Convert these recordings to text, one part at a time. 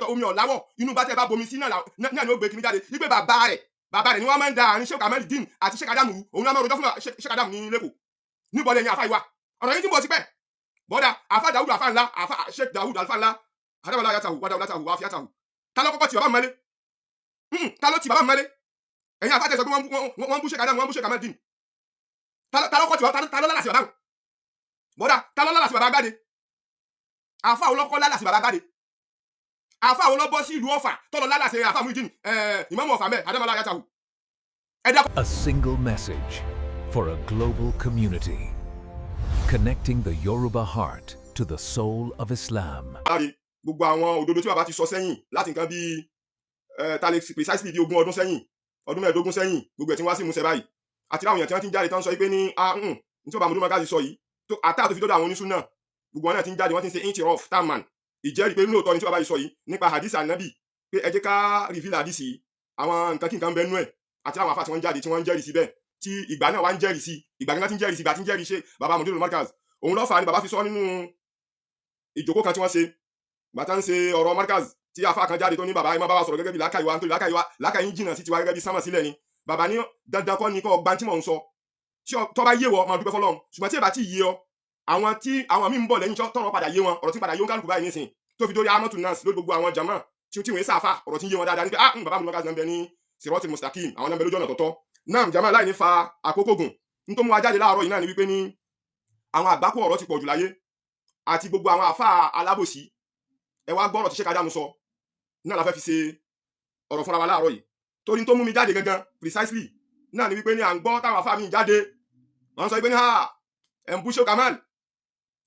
Pé omi ọ̀làwọ̀ inú bá tẹ́ bá bomi sí náà náà ni ó gbé kiri jáde wípé bàbá rẹ̀ ni wọ́n máa ń da àárín Sheikh Kamaldeen àti Sheikh Adamu rú. Òun náà máa ń rojọ́ fún Sheikh Adamu ní lẹ́kọ̀ọ́. Níbo lẹ́yìn àfa ìwà ọ̀rọ̀ yìí tí mo ti pẹ́ bọ́dà àfa Dawud, àfa ńlá, àfa Sheikh Dawud, àfa ńlá adamala yatahu wàdà wàdà wà fíyàtàhù. Ta ló kọ́kọ́ ti bàbá mọ́lé? Ta ló ti bàbá mọ́lé? Ẹ̀yin àfa tẹ̀sán pé wọ́n bú Sheikh Adamu, wọ́n bú Sheikh Kamaldeen. Ta ló kọ́ ti bàbá? Ta ló lálàsì bàbá bọ́dà? Ta ló lálàsì bàbá gbáde? Àfa olókọ́ lálàsì bàbá gbáde? Àfa wo lọ bọ́ sí ìlú Ọ̀fà tọ́lọ lálàsì àfa Muideen, ìmáàmù Ọ̀fà mẹ́ adamala yatahu? Ẹ dákun. A single message for a global community. Connecting the Yoruba heart to the soul of Islam. Láre gbogbo àwọn òdodo tí bàbá ti sọ sẹ́yìn láti nǹkan bíi ta lè precisely bí 20 ọdún sẹ́yìn, ọdún 15 sẹ́yìn, gbogbo ẹ̀ tí wọ́n wá sí ìmúṣẹ báyìí. Àti láwọn èèyàn tí wọ́n ti ń jáde tán sọ pé ní ah ní tí bàbá Mudiru Markaz sọ yìí tó àtà tó fi dọ́dọ̀ àwọn onísúnà, gbogbo wọn náà ti ń jáde, wọ́n ti ń ṣe intiraf taman ìjẹ́rìí pé lóòótọ́ ni tí bàbá yìí sọ yìí nípa hadith anabi, pé ẹ jẹ́ ká reveal hadith yìí, àwọn nǹkan kí nǹkan bẹ nú ẹ̀. Àti àwọn afa tí wọ́n ń jáde tí wọ́n ń jẹ́rìí sí bẹ́ẹ̀, tí ìgbà náà wá ń jẹ́rìí sí, ìgbà náà ti ń jẹ́rìí sí, ìgbà tí ń jẹ́rìí ṣe bàbá Mudiru Markaz. Òun ló fà á ni bàbá fi sọ nínú ìjókòó kan tí wọ́n ṣe gbàtà ń ṣe ọ̀rọ̀ Markaz, tí afa kan jáde tó ní, "Bàbá, ẹ má bá wa sọ̀rọ̀ gẹ́gẹ́ bí làákàyè wa, nítorí làákàyè wa, làákàyè ń jìnnà sí tiwa gẹ́gẹ́ bí sánmà sílẹ̀ ni." Bàbá ní dandan kọ́ ni kọ́ gba tí mò ń sọ. Tí tó bá yé wọ, máa dúpẹ́ fọlọ́run, ṣùgbọ́n tí ẹ bá ti yé ọ, àwọn tí àwọn míì ń bọ̀ lẹ́yìn tọrọ padà yé wọn. Ọ̀rọ̀ tí padà yé wọn kálukú báyìí nísìn, tó fi dórí amọ́tù nas, lórí gbogbo àwọn jama tí wọ́n sáfà, ọ̀rọ̀ tí ń yé wọn dáadáa ní pé ah, bàbá mi Markaz náà ń bẹ ní sirọ́tì mustaqim, àwọn náà ń bẹ lójú ọ̀nà tọ̀tọ̀ náà. Jama, láì ní fa àkókò gùn, n tó mú wa jáde láàárọ̀ yìí náà ni wípé ní àwọn àgbákò ọ̀rọ̀ ti pọ̀ jù láyé àti gbogbo àwọn àfa alábòsí. Ẹ wá gbọ́rọ̀ tí Sheikh Adamu sọ náà la fẹ́ fi ṣe ọ̀rọ̀ fúnra wa láàárọ̀ yìí. Torí tó mú mi jáde gangan precisely náà ni wípé ní à ń gbọ́ táwọn àfa mi jáde, wọ́n sọ wípé ní ha, ẹ̀ ń bú Sheikh Kamal,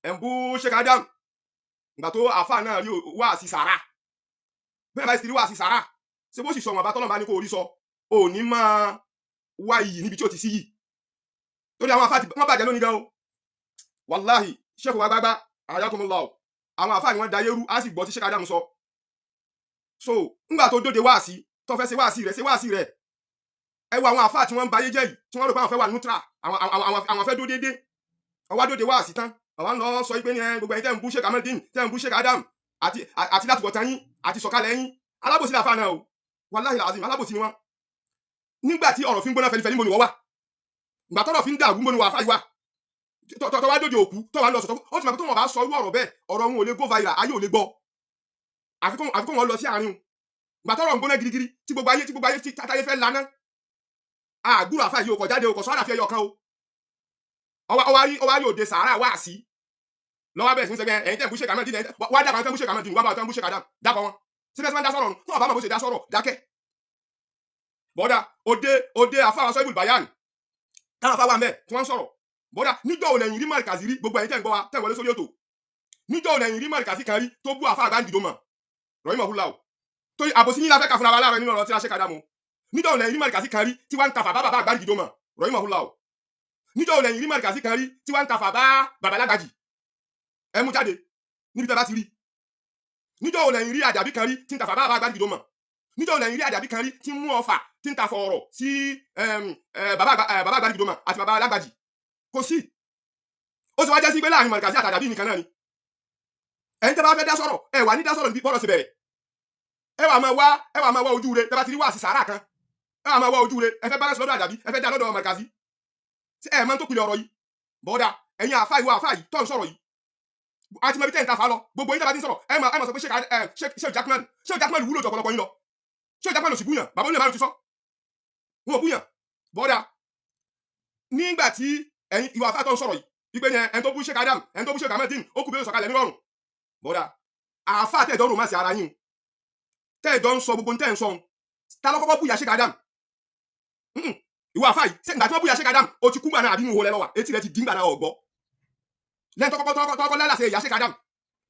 ẹ̀ ń bú Sheikh Adam. Ìgbà tó àfa náà rí wá sí sàrà bẹ́ẹ̀ bá sì rí wá sí sàrà, ṣé bó sì sọ wọn bá tọ́lọ́ bá ní kó orí sọ, ò ní máa wá iyì níbi tí ó ti sí yìí. Torí àwọn àfa wọ́n bàjẹ́ lónìí gan o. Wàláhì, Sheikh wa gbágbá ayakumullah, àwọn àfa ni wọ́n da yẹ́rú. Á sì gbọ́ tí Sheikh Adam sọ. So ńgbà tó dóde wáàsí tó fẹ́ ṣe wáàsí rẹ̀, ṣe wáàsí rẹ̀. Ẹ wo àwọn àfa tí wọ́n ń ba ayé jẹ́ yìí, tí wọ́n rò pé àwọn fẹ́ wà neutral, àwọn fẹ́ dó déédé. Ọwọ́ dóde wáàsí tán, àwọn lọ sọ pé ní ẹ gbogbo ẹ̀yin tẹ́ ń bú Sheikh Kamaldeen, tẹ́ ń bú Sheikh Adam, àti látùbọ̀tán yín àti sọ̀kalẹ̀ yín. Alábòsí làfa náà o. Wàláhì làzim, alábòsí ni wọ́n. Nígbà tí ọ̀rọ̀ fi ń gbóná fẹlifẹli, níbo ni wọ́n wà? Ìgbà tọ́rọ̀ fi ń dàrú, níbo ni wọ́n àfa yìí wà? Tọ́ wá dóde òkú tọ́ wá lọ sọ̀tọ̀, ó ti mọ̀ pé tó wọn bá sọ irú ọ̀rọ̀ bẹ́ẹ̀, ọ̀rọ̀ wọn ò lè go viral, ayé ò lè gbọ́, àfikún wọn lọ sí àárín. Ìgbà tọ́rọ̀ ń gbóná girigiri, tí gbogbo ayé tí táyé fẹ́ laná, àgúrò àfa yìí ò kọ̀ jáde, ò kọ̀ sọ́ àdàfi ẹyọ kan o. Ọwọ́ ayé òde sàárà wá sí lọ́wọ́ bẹ̀rẹ̀ sí ní sẹ́gbẹ́ ẹ̀yin tẹ̀ ń bú Sheikh Kamaldeen, wá dàpọ̀ àwọn tẹ̀ ń bú Sheikh Kamaldeen, wá bá àwọn tẹ̀ ń bú Sheikh Adam, dàpọ̀ wọn síbẹ̀ sí máa ń dá sọ̀rọ̀ tó ọ̀bá mọ̀ bó ṣe dá sọ̀rọ̀ dákẹ́. Bọ́dà, òde àfa àwọn sọ́ìbù bayan táwọn afá wà ń bẹ̀ tí wọ́n ń sọ̀rọ̀. Bọ́dà, níjọ́ òun ẹ̀yìn rí Markazi rí? Gbogbo ẹ̀yin tẹ̀ ń gbọ́ wa, tẹ̀ ń wọlé sórí ètò, níjọ́ òun ẹ̀yìn rí Markazi kan rí tó bú àfa àgbáǹdìdó mọ̀ rọ̀yìn mọ̀húlá o? Torí àbòsí yín la fẹ́ kà fúnra wa láàárọ̀ nínú ọ̀rọ̀ tí a ṣe kàdámù. Níjọ́ òun ẹ̀yìn rí Markazi kan rí tí wọ́n ń ta fàbá bàbá àgbáǹdìdó mọ̀ rọ̀yìn mọ̀húlá o? Níjọ́ òun ẹ̀yìn rí Markazi kan rí tí wọ́n ń ta fàbá bàbá lágbàjì? Ẹ mú jáde níbi tẹ́ bá ti rí. Níjọ́ òun ẹ̀yìn rí àdàbí kan rí tí ń ta fàbá bàbá àgbáǹdìdó mọ̀? Níjọ́ òun ẹ̀yìn rí àdàbí kan rí tí ń mú ọfà, tí ń ta fọ̀ọ̀rọ̀ sí bàbá àgbáǹdìdó mọ̀ àti bàbá lágbàjì? Kò sí. Ó sì wá jẹ́ sí pé láàrin Markazi àtàdàbí nìkan náà ni ẹ̀yin tẹ́ bá fẹ́ dá sọ̀rọ̀, ẹ wà ní dá sọ̀rọ̀ níbi bọ́rọ̀ sí bẹ̀rẹ̀. Ẹ wà máa wá ojú re. Tẹ́ bá ti rí wá sí sàárà kan, ẹ wà máa wá ojú re. Ẹ fẹ́ balance lọ́dọ̀ àdàbí, ẹ fẹ́ dá lọ́dọ̀ Markazi. Ṣé ẹ máa ń tó pilẹ̀ ọ̀rọ̀ yìí? Bọ́dà, ẹ̀yin àfa, ìwọ àfa yìí tó ń sọ̀rọ̀ yìí, àti mọ̀bí tẹ́ ń ta fa lọ. Gbogbo yín tẹ́ bá ti ń sọ̀rọ̀, ẹ máa sọ pé Sheikh Jackman, Sheikh Jackman wúlò jù ọ̀pọ̀lọpọ̀ yín lọ. Sheikh Jackman ò sì búyàn. Bàbá onílẹ̀ márùn ti sọ wọn ò búyàn. Bọ́dà, nígbà tí ẹ̀yin ìwọ àfa tó ń sọ̀rọ̀ yìí wípé ní ẹni tó bú Sheikh Adam, ẹni tó bú Sheikh Kamaldeen, ó kú bí ó sọ̀kalẹ̀ nírọ̀rùn. Bọ́dà, àfa tẹ̀dọ̀ rò má sí ara yín, tẹ̀dọ̀ ń sọ gbogbo tẹ̀ ń sọ, ta ló kọ́kọ́ búyà Sheikh Adam? Ìwọ àfa yìí, ṣé ìgbà tí wọ́n búyà Sheikh Adam, o ti kú gbà náà àbí inú wo lẹ lọ́wà, etí rẹ ti dín gbà náà ọ̀gbọ́? Lẹ́yìn tó kọ́kọ́ lálàsẹ̀ ìyá Sheikh Adam,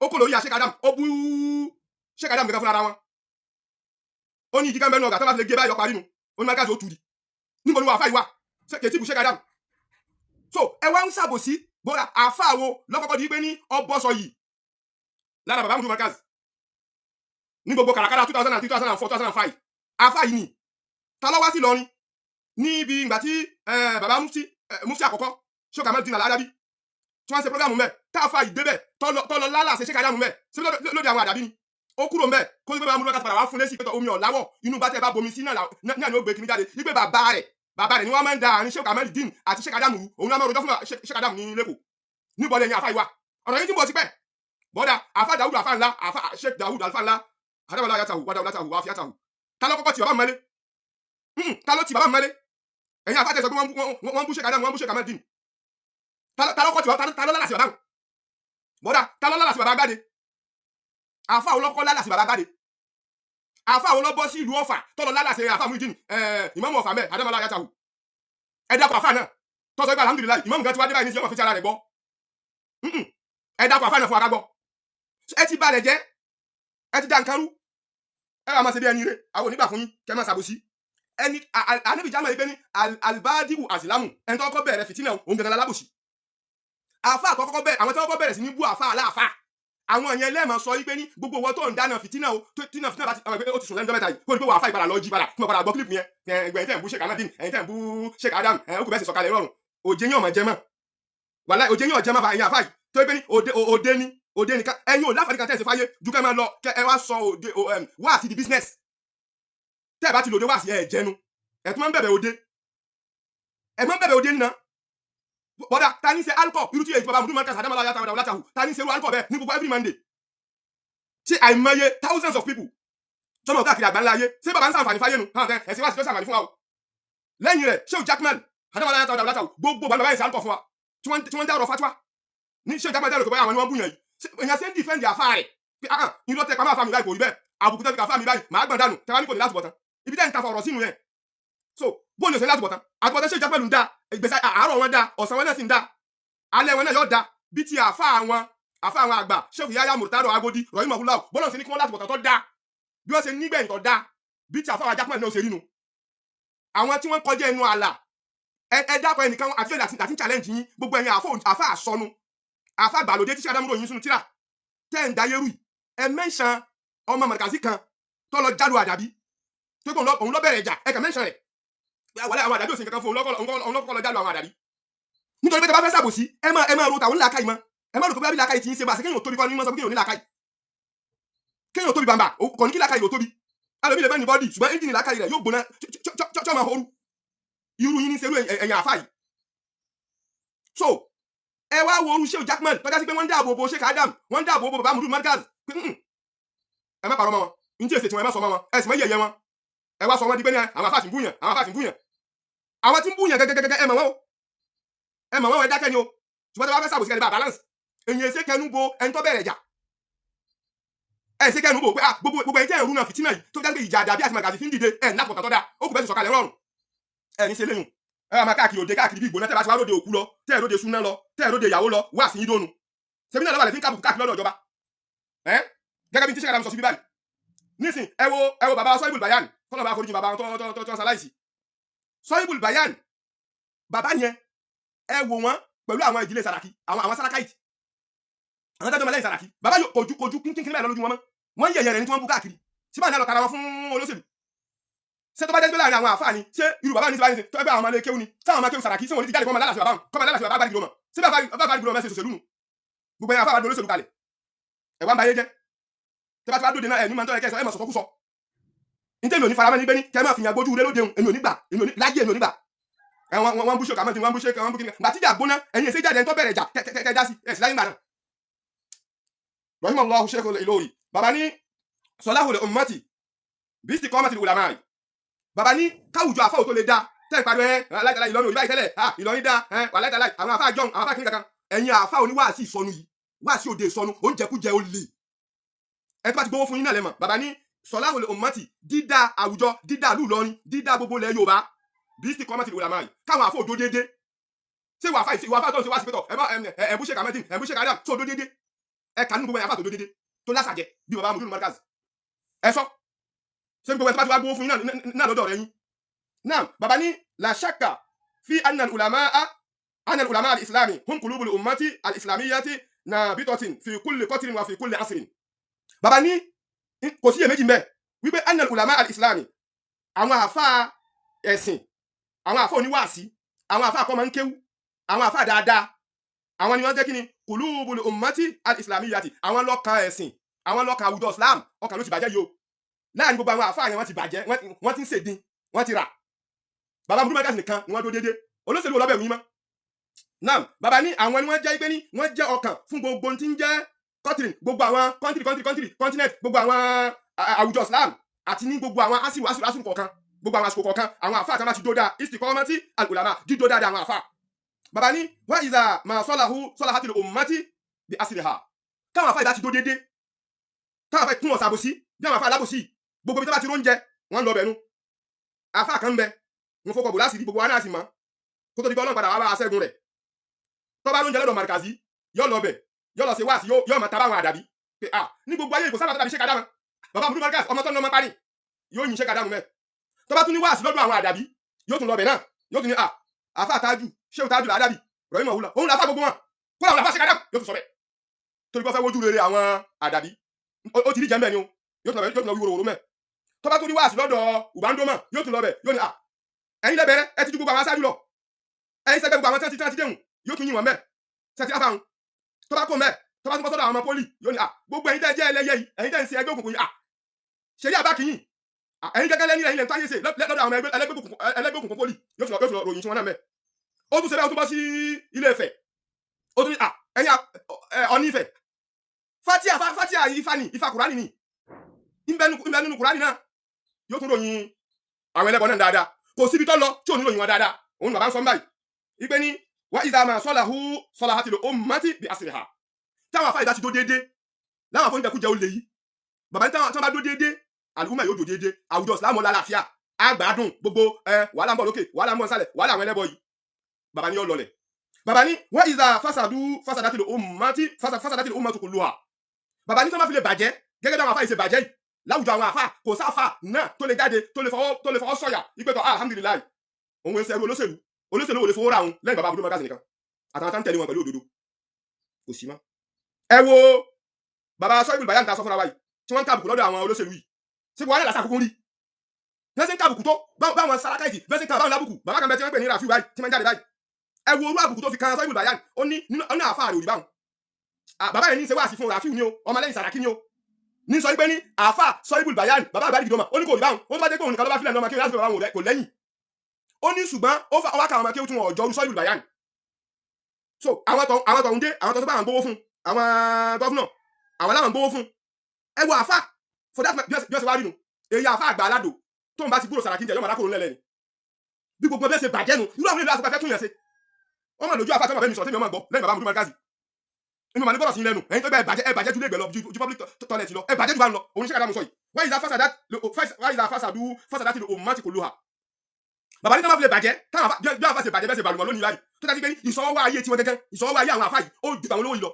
ó kò lórí ìyá Sheikh Adam, ó bú Sheikh Adam gẹ́gẹ́ fúnra wọn. Ó ní ìdí kan bẹ́ẹ̀ nù ọ̀gá tó bá fi lè gé báyọ̀ parí nu. Ó ní Markazi ó tu di. Níbo ni wọ́n àfa yìí wà kètì bú Sheikh Adam? So ẹ wá ń ṣàbòsí. Bọ́dà, àfa wo lọ́kọ́kọ́ di pé ní ọbọ̀sọ yìí lára bàbá Mudiru Markaz ní gbogbo kàràkàrà 2003, 2004, 2005? Àfa yìí ni. Ta ló wá sí Ìlọrin níbi ìgbà tí bàbá mufti àkọ́kọ́, Sheikh Kamaldeen Al-Adabi, tí wọ́n ṣe program mẹ́, tá a fa ìdébẹ̀ tọ́lọ lálà ṣe Sheikh Adamu mẹ́? Ṣé lóde àwọn àdàbí ni? Ó kúrò mbẹ kó tó pé bàbá Mùdírù padà wá fún lésì pé omi ọ̀làwọ̀ inú bá tẹ́ bá bomi sí náà náà ni ó gbé kiri jáde, wípé bàbá rẹ̀ ni wọ́n máa ń da àárín Sheikh Ahmed Din àti Sheikh Adamu rú. Òun náà máa rojọ́ fún Sheikh Adamu ní lẹ́kọ̀ọ́. Níbo lẹ́yìn àfa ìwà ọ̀rọ̀ yìí tí ń bọ̀ sí pẹ́ bọ́dà àfa Dawud, àfa ńlá, àfa Sheikh Dawud, àfa ńlá adamala yatahu wàdà wàdà wà fíyàtàhù. Ta ló kọ́kọ́ ti bàbá mọ́lé? Ta ló ti bàbá mọ́lé? Ẹ̀yin àfa tẹ̀sán pé wọ́n bú Sheikh Adamu, wọ́n bú Sheikh Ahmed Din. Ta ló kọ́ ti bàbá? Ta ló lálàsì bàbá bọ́dà? Ta ló lálàsì bàbá gbáde? Àfa olókọ́ lálàsì bàbá gbáde? Àfa olóbọ́ sí ìlú Ọ̀fà tọ́lọ lálàsì àfa Muyideen, ìmáàmù Ọ̀fà mẹ́ adamala yatahu? Ẹ dákọ̀ àfa náà tọ́sọ pé alhamdulillahi, ìmáàmù kan ti wá dé báyìí ní sí ọmọ fi ti ara rẹ̀ gbọ́. Ẹ dákọ̀ àfa náà fún akágbọ́. Ẹ ti balẹ̀ jẹ́, ẹ ti dá nǹkan rú, ẹ wà máa ṣe bí ẹni rẹ. Àwọn onígbà fún yín kẹ máa ṣàbòsí ẹni. Anabi jama yìí pé ní albadiu asilamu, ẹni tó kọ́kọ́ bẹ̀rẹ̀ fìtínà, òun gangan lálábòsí. Àfa àkọ́kọ́ bẹ̀rẹ̀, àwọn tó kọ́kọ́ bẹ̀rẹ̀ sí ní bú àfa aláàfà, àwọn yẹn lẹ́ẹ̀mọ sọ yìí pé ní gbogbo owó tó ń dáná fìtínà o, tínà fìtínà bá ti ọmọ pé ó ti sùn lẹ́nu mẹ́ta yìí, kó ní pé wà á fa ìpadà lọ jí padà kí wọ́n padà gbọ́ clip yẹn. Ẹgbẹ́ ẹ̀yin tẹ̀ ń bú Sheikh Ahmadin, ẹ̀yin tẹ̀ ń bú Sheikh Adam, ẹ̀ ó kò bẹ́ẹ̀ sì sọ̀kalẹ̀ rọrùn. Òjé yín ọmọ jẹ mọ́, wàláhì òjé yín ọ̀jẹ̀ mọ́. Fa ẹ̀yin àfa yìí tó yẹ pé ní òde òde ní òde nìkan, ẹ̀yin ò láǹfààní kan tẹ̀ ṣe fáyé ju kẹ́ máa lọ kẹ́ ẹ wá sọ òde wá sí di business. Tẹ́ ẹ bá ti lòde wá sí ẹ jẹnu, ẹ tún máa ń bẹ̀bẹ̀ òde, ẹ máa ń bẹ̀bẹ̀ òde nínà. Bọ́dà, ta ní ṣe alcohol irú tí èyí bàbá Mùdírù Markaz àdámọ́lá yàtọ̀ àwọn látàhù? Ta ní ṣe irú alcohol bẹ́ẹ̀ ní gbogbo every Monday tí àìmọye thousands of people tọmọ káàkiri àgbáńlá ayé? Ṣé bàbá ń sàǹfààní fáyé nu hàn? Ẹ̀sìn wá sí tó sàǹfààní fún wa o. Lẹ́yìn rẹ̀, Sheikh Jackman àdámọ́lá yàtọ̀ àwọn látàhù, gbogbo bàbá yẹn ṣe alcohol fún wa tí wọ́n ń dá ọ̀rọ̀ fatuwa ní Sheikh Jackman dẹ́rù tó báyà àwọn ni wọ́n bú yẹn yìí. Èèyàn ṣe ń defend àfa rẹ̀ pé ah, irọ́ tẹ pamọ́ àfa mi báyìí kò rí bẹ́ẹ̀, àbùkù tẹ́ fi kà àfa mi báyìí, màá gbọ̀n dànù. Tẹ́ wá ní kò ní láti bọ̀ tán, ibi tẹ́ ń ta fọ̀rọ̀ sínú yẹn. So bóun ní o ṣe láti bọ̀ tán? Àtúbọ̀tán Sheikh Jackman ń da ìgbésẹ̀, àárọ̀ wọn da, ọ̀sán wọn náà sì ń da, alẹ́ wọn náà yóò da bí ti àfa àwọn àgbà Sheikh Yahya Murtado Agodi rahimahullah. Bọ́lá ṣe ní kí wọ́n láti bọ̀tán tó da, bí wọ́n ṣe nígbẹ̀yìn tó da, bí ti àfa àwọn Jackman náà ṣe rí nu. Àwọn tí wọ́n kọjá ẹnu àlà, ẹ dákọ̀ ẹnìkan àti àti challenge yín. Gbogbo ẹ̀yin àfa àsọnu, àfa àgbàlódé tí sàdámúrò yín sínú tíra tẹ́ ń dayérù yìí, ẹ mention ọmọ mọ̀rẹ̀kàsí kan tó lọ jálu àdàbí tó kó òun lọ bẹ̀rẹ̀ ìjà. Ẹ kàn mention rẹ̀ wàlẹ́ àwọn àdàbí òsì kankan fún òun lọ́kọ́ lọ jálu àwọn àdàbí. Nítorí pé tẹ bá fẹ́ sàbòsí, ẹ máa ro tàwọn làákàyè mọ́. Ẹ má rò pé bí làákàyè ti ń ṣe bá ṣe kéèyàn tóbi kọ́ ni wọ́n sọ pé kéèyàn ní làákàyè, kéèyàn tóbi bàbà kò ní kí làákàyè ò tóbi. Alòmí lè bá ní body, ṣùgbọ́n ẹ́ńjìnì làákàyè rẹ̀ yóò gbóná tí ó máa horu. Irú yín ní serú ẹ̀yìn àfáà yìí. So ẹ wá wo orú Sheikh Jackman tọ́já sí pé wọ́n ń dáàbò bo Sheikh Adam, wọ́n ń dáàbò bo bàbá Mudu Markaz pé ẹ má parọ́ mọ́ wọn, ní tí èsì tí wọn, ẹ má sọ mọ́ wọn, ẹ sì má yẹ̀yẹ́ wọn. Ẹ wá sọ wọn di pé ní àwọn àfáà tí ń búyàn, àwọn àfáà tí ń búyàn, àwọn tí ń búyàn gẹ́gẹ́gẹ́gẹ́. Ẹ mọ̀ wọ́n o, ẹ mọ̀ wọ́n o, ẹ dákẹ́ ni o. Ṣùgbọ́n tí wọ́n bá fẹ́ sàbòsí kẹ́lẹ́ bá balance, èyàn èsè kẹnu bo ẹni tó bẹ̀rẹ̀ ìjà. Ẹ ṣe kẹnu bò pé ah, gbogbo ẹni tẹ́ ẹ̀ ń rú náà fìtínà yìí tó jáde pé ìjà àdàbí àti màgàzì fi ń dìde, ẹ̀ ní àpọ̀tà tó dáa, ó kù bẹ́ẹ̀ sì sọ̀kalẹ̀ rọrùn. Ẹ ní ṣe léyìn, ẹ wà máa káàkiri òde káàkiri bí ìgbóná. Tẹ́ bá ti wá lóde òkú lọ, tẹ́ ẹ̀ lóde súná lọ, tẹ́ ẹ̀ lóde ìyàwó lọ, wá sí yín dónú ṣebí náà lọ́wọ́ àlẹ́ fi ń kábùkù káàkiri lọ́dọ̀ ìjọba ẹ. Gẹ́gẹ́ bí tí sẹ́kàdá mi sọ síbí báyìí nísìn, ẹ wo bàbá Sọ́yìnbùl Bayan, kọ́nà bá foríjì bàbá tó ṣaláìsí, Sọ́yìnbùl Bayan. Bàbá yẹn, ẹ wò wọ́n pẹ̀lú àwọn ìdílé Sàràkí, àwọn Sàràkáìtì, àwọn tẹ́jọ́ mọ́lẹ́yìn Sàràkí. Bàbá yóò kojú kínkín báyìí lójú wọn mọ́. Wọ́n ń yẹ̀yẹ̀ rẹ̀ ní tí wọ́n bú káàkiri síbà ní àlọ́ tara wọn fún olóṣèlú. Ṣé tó bá jẹ́ pé láàrin àwọn àfáà ni, ṣé irú bàbá ní ti bá ní ṣe tó ẹgbẹ́ àwọn ọmọ ilé kéwú ni, táwọn ọmọ kéwú Sàràkí, ṣé wọn ní ti jáde kọ́ ọmọ lálàsì bàbá wọn, kọ́ ọmọ lálàsì bàbá gbàdúgbò mọ̀? Ṣé bàbá gbàdúgbò mọ̀ ṣe ṣòṣèlú nù? Gbogbo ẹ̀yàn àfáà wà olóṣèlú kalẹ̀, ẹ̀ wá ń ba ayé jẹ́. Tẹ́ bá ti wá dóde náà, ẹ̀ ní máa ń tọ́ ẹ kẹsàn ẹ̀ mọ̀ sọ̀tọ̀ kú sọ. Ní tẹ́mi ò ní faramẹ́ ní pé ní kẹ́ máa fìyàn gbójú rẹ lóde òun, èmi ò ní gbà, èmi ò ní láyé, èmi ò ní gbà. Ẹ wọ́n bú ṣe kàmọ́tì, wọ́n bú ṣe, wọ́n bú kíni. Gbà tíjà gbóná, ẹ̀yin èsè jáde, ẹni tó bẹ̀rẹ̀ ìjà kẹ́ dá sí ẹ̀ sí láyé ńgbà náà. Rahimallahu Sheikh Ilori. Bàbá ní salahul ummati bí istiqamatil ulama. Bàbá ní káwùjọ àfáà tó lè dá tẹ́ ẹ̀ pariwo ẹ̀ aláìtàlá Ìlọrin òyìnbá ìtẹ́lẹ̀ Ìlọrin dá ẹ̀ aláìtàlá àwọn àfáà jọ̀hún, àwọn àfáà kìnìkan kan. Ẹ̀yin àfáà oníwàásí ìsọnù yìí, wáàsí òde ìsọnù, oúnjẹkújẹ olè, ẹ tó bá ti gbowó fún yín náà lẹ́mọ̀. Bàbá ní salahul ummati, dídá àwùjọ, dídá ìlú Ìlọrin, dídá gbogbo ilẹ̀ Yorùbá, bí istiqamatil ulama yìí, káwọn àfáà òdó déédé. Ṣé wàá fà ìwà àfáà tó ń ṣe wá sí pẹ́tọ̀ ẹ má ẹ bú Sheikh Ahmedin, ẹ bú Sheikh Adam tó òdó déédé? Ẹ kà nínú gbogbo ẹ̀yà àfáà tó òdó déédé tó lásàjẹ bí bàbá Mudiru Markaz. Ẹ sọ, ṣé gbogbo ẹ tó bá ti wá gbowó fún yín náà lọ́dọ̀ rẹ yín náà? Bàbá ní la shakka fi anna al-ulama al-islami hum qulubul ummati al-islamiyyati nabitatin fi kulli qatrin wa fi kulli asrin. Bàbá ní kò sí iyèméjì mbẹ wípé anna al-ulama al-islami, àwọn àfa ẹ̀sìn, àwọn àfa oníwàásí, àwọn àfa àkọ́mọ ń kéwú, àwọn àfa dáadáa, àwọn ni wọ́n jẹ́ kí ni qulubul ummati al-islamiyyati, àwọn lọ́kàn ẹ̀sìn. Àwọn lọ́kàn àwùjọ Islam, ọkàn ló ti bàjẹ́ yìí o. Láàrin gbogbo àwọn àfáà yẹn, wọ́n ti bàjẹ́, wọ́n ti ń ṣèdín, wọ́n ti rà. Bàbá Mudu Markaz nìkan ni wọ́n dó déédéé. Olóṣèlú wo lọ́bẹ̀ wí mọ́ naam? Bàbá ní àwọn ni wọ́n jẹ́ pé ní wọ́n jẹ́ ọkàn fún gbogbo tí ń jẹ́ country, gbogbo àwọn country, country, country, continent, gbogbo àwọn àwùjọ Islam àti ní gbogbo àwọn asiru, asiru, asiru kọ̀ọ̀kan, gbogbo àwọn àsìkò kọ̀ọ̀kan. Àwọn àfáà kan bá ti dó dáa, istiqamati al-ulama, dídó dáadáa àwọn àfáà. Bàbá ní wa idha ma salahu salahatil ummati bi asriha. Táwọn àfáà ìbá ti dó déédéé, táwọn àfáà kún ọ̀sà àbòsí bí àwọn àfáà alábòsí, gbogbo ibi tó bá ti róúnjẹ wọn lọ bẹ̀nu. Àfáà kan ń bẹ, wọn fọkọ̀ bò láṣìírí, gbogbo wa náà sì mọ̀ kó tó di pé Ọlọ́run padà wá bá aṣẹ́gun rẹ̀. Tó bá róúnjẹ lọ́dọ̀ Markazi, yóò lọ bẹ̀, yóò lọ ṣe wáàsí, yóò máa tabá àwọn àdàbí pé ah, ní gbogbo ayé ìkó sábà tó dàbí Sheikh Adamu, bàbá Mudu Markaz, ọmọ tó ń lọ ọmọ parí, yóò yin Sheikh Adamu mẹ́. Tó bá tún ní wáàsí lọ́dọ̀ àwọn àdàbí, yóò tún lọ bẹ̀ náà, yóò tún ní ah, àfa tájù, Sheikh Tájù làdàbí rọ̀yìn mọ̀ wúlọ̀, òun làfà gbogbo wọn kó làwọn làfà Sheikh Adamu, yóò tún sọ bẹ́ẹ̀ torí pé ó fẹ́ wojú rere àwọn àdàbí. Ó ti rí jẹ́ mbẹ́ ni o. Yóò tún lọ bẹ̀, yóò tún lọ wí wòròwòrò mẹ́. Tó bá tún ní wáàsí lọ́dọ̀ Ubandoma, yóò tún lọ bẹ̀, yóò ní ah, ẹ̀yin lẹ́bẹ̀rẹ̀, ẹ ti ju gbogbo àwọn aṣáájú lọ, ẹ̀yin sẹ́gbẹ́ gbogbo àwọn tí wọ́n ti déhùn, yóò tún yìn wọ́n mẹ́ sẹ́tí àfàhùn. Tó bá kó mẹ́, tó bá tún bọ́ sọ́dọ̀ àwọn ọmọ pólì, yóò ní ah, gbogbo ẹ̀yin tẹ́ jẹ́ ẹlẹ́yẹ yìí, ẹ̀yin tẹ́ ń ṣe ẹgbẹ́ òkùnkùn yìí, ah, ṣeré àbá kìyìn, ẹ̀yin gẹ́gẹ́ lẹ́ni, ẹ̀yin lẹ́nu táyé ṣe lọ́dọ̀ àwọn ẹlẹ́gbẹ́ òkùnkùn pólì, yóò tún lọ ròyìn tí wọ́n náà mẹ́. Ó tún ṣe bẹ́ẹ̀, ó tún bọ́ sí Ilé Ifẹ̀, ó tún ní ah, ẹ̀yin Ọ̀ní Ifẹ̀, fatia fatia ifá ni, ifá Kùránì ni ń bẹ nínú Kùránì náà. Yóò tún ròyìn àwọn ẹlẹ́bọ náà dáadáa. Kò síbi tó lọ tí ò ní ròyìn wọn dáadáa. Òun bàbá ń sọ báyìí ipe ní wa idha ma salahu salahatil ummati bi asriha. Táwọn afá ìbá ti dó déédéé láwọn afọ́njẹkújẹ olè yìí, bàbá ní táwọn bá dó déédéé, àlùmọ̀ yóò dó déédéé, àwùjọ ìsìlámù lálàáfíà, àgbàdùn gbogbo ẹ. Wàhálà ń bọ̀ lókè, wàhálà ń bọ̀ nsàlẹ̀, wàhálà àwọn ẹlẹ́bọ yìí, bàbá ní yóò lọlẹ̀. Bàbá ní wa idha fasadu fasadatil ummati fasadatil ummatu kulluha. Bàbá ní tó má fi lè bàjẹ́ gẹ́gẹ́ bí àwọn afá yìí ṣe bàjẹ́ yìí láwùjọ àwọn afá, kò sáfà náà tó lè jáde, tó lè fọwọ́ sọ̀yà ìpẹ́tọ̀ alhamdulillahi, òun ń ṣẹrú olóṣèlú, olóṣèlú ò lè fowó ra òun lẹ́yìn bàbá Abudu Markaz nìkan àtàwọn tá ń tẹ̀lé wọn pẹ̀lú òdodo, kò sí mọ́. Ẹ wo bàbá sọ ibùdó bàyá ń ta sọ fúnra wa yìí tí wọ́n ń kábùkù lọ́dọ̀ àwọn olóṣèlú yìí, ṣé buhari làṣà kúkú rí bí wọ́n ṣe ń kábùkù tó báwọn sarakaiti, bí wọ́n ṣe ń ká báwọn lábùkù? Bàbá kan bẹ tí wọ́n ń pè ní Rafiu báyìí tí wọ́n ń jáde báyìí. Ẹ wo orú àbùkù tó fi kan sọ ibùdó bàyá. Ó ní nínú ọ̀nà àfa rẹ̀ òrì báwọn. Bàbá yẹn ní ṣe wáàsí fún Rafiu ni o, ọmọlẹ́yìn Sàràkí ni o, ní sọ wípé ní àáfà sọ ibùdó bàyá bàbá àgbàdì gidoma, ó ní kò rí báwọn. Ó tó bá dé pé òun nìkan ló bá fílẹ̀ ní ọmọ kéwòn láti fi bàbá wọn kò lẹ́yìn. Ó ní ṣùgbọ́n ó fa ọwọ́ káwọn ọmọ kéwòn tún wọn ọjọ́ sọ ibùdó bàyá. So àwọn tó ń dé, àwọn tó bá wọn gbowó fún àwọn governor, àwọn aláwọn gbowó fún. Ẹ wo àáfà for that matter, bí wọ́n ṣe wá rí nu èyí àáfà àgbà aládò tó ń bá ti gbúrò Sàràkí jẹ, yóò máa dákòrò ńlẹ̀ ni. Bí gbogbo ẹbí ṣe bàjẹ́ nu, irú àwọn ìlú àti fẹ́ tún yẹn ṣe, wọ́n máa lójú àáfà tó máa bẹ́ mi sọ, tẹ́mi ọmọ gbọ́ lẹ́yìn bàbá Mudu Markazi inú màá ní gbọ́dọ̀ sí lẹ́nu. Ẹ̀yin tó bá ẹ bàjẹ́, ẹ bàjẹ́ ju lẹ́gbẹ̀ẹ́ lọ, ju public toilet lọ, ẹ bàjẹ́ ju bá ń lọ. Òun ní sẹ́kàdá mu sọ yìí, wáyé ìdá fásádù fásádà ti lò ummati kulluha. Bàbá ní tó máa fi lè bàjẹ́ táwọn bí àwọn afáṣe bàjẹ́ bẹ́ẹ̀ ṣe bàlùmọ̀ lónìí báyìí, tó dájú pé ìsọwọ́ ayé tiwọn gẹ́gẹ́, ìsọwọ́ ayé àwọn afá yìí, ó ju tàwọn olówó yìí lọ.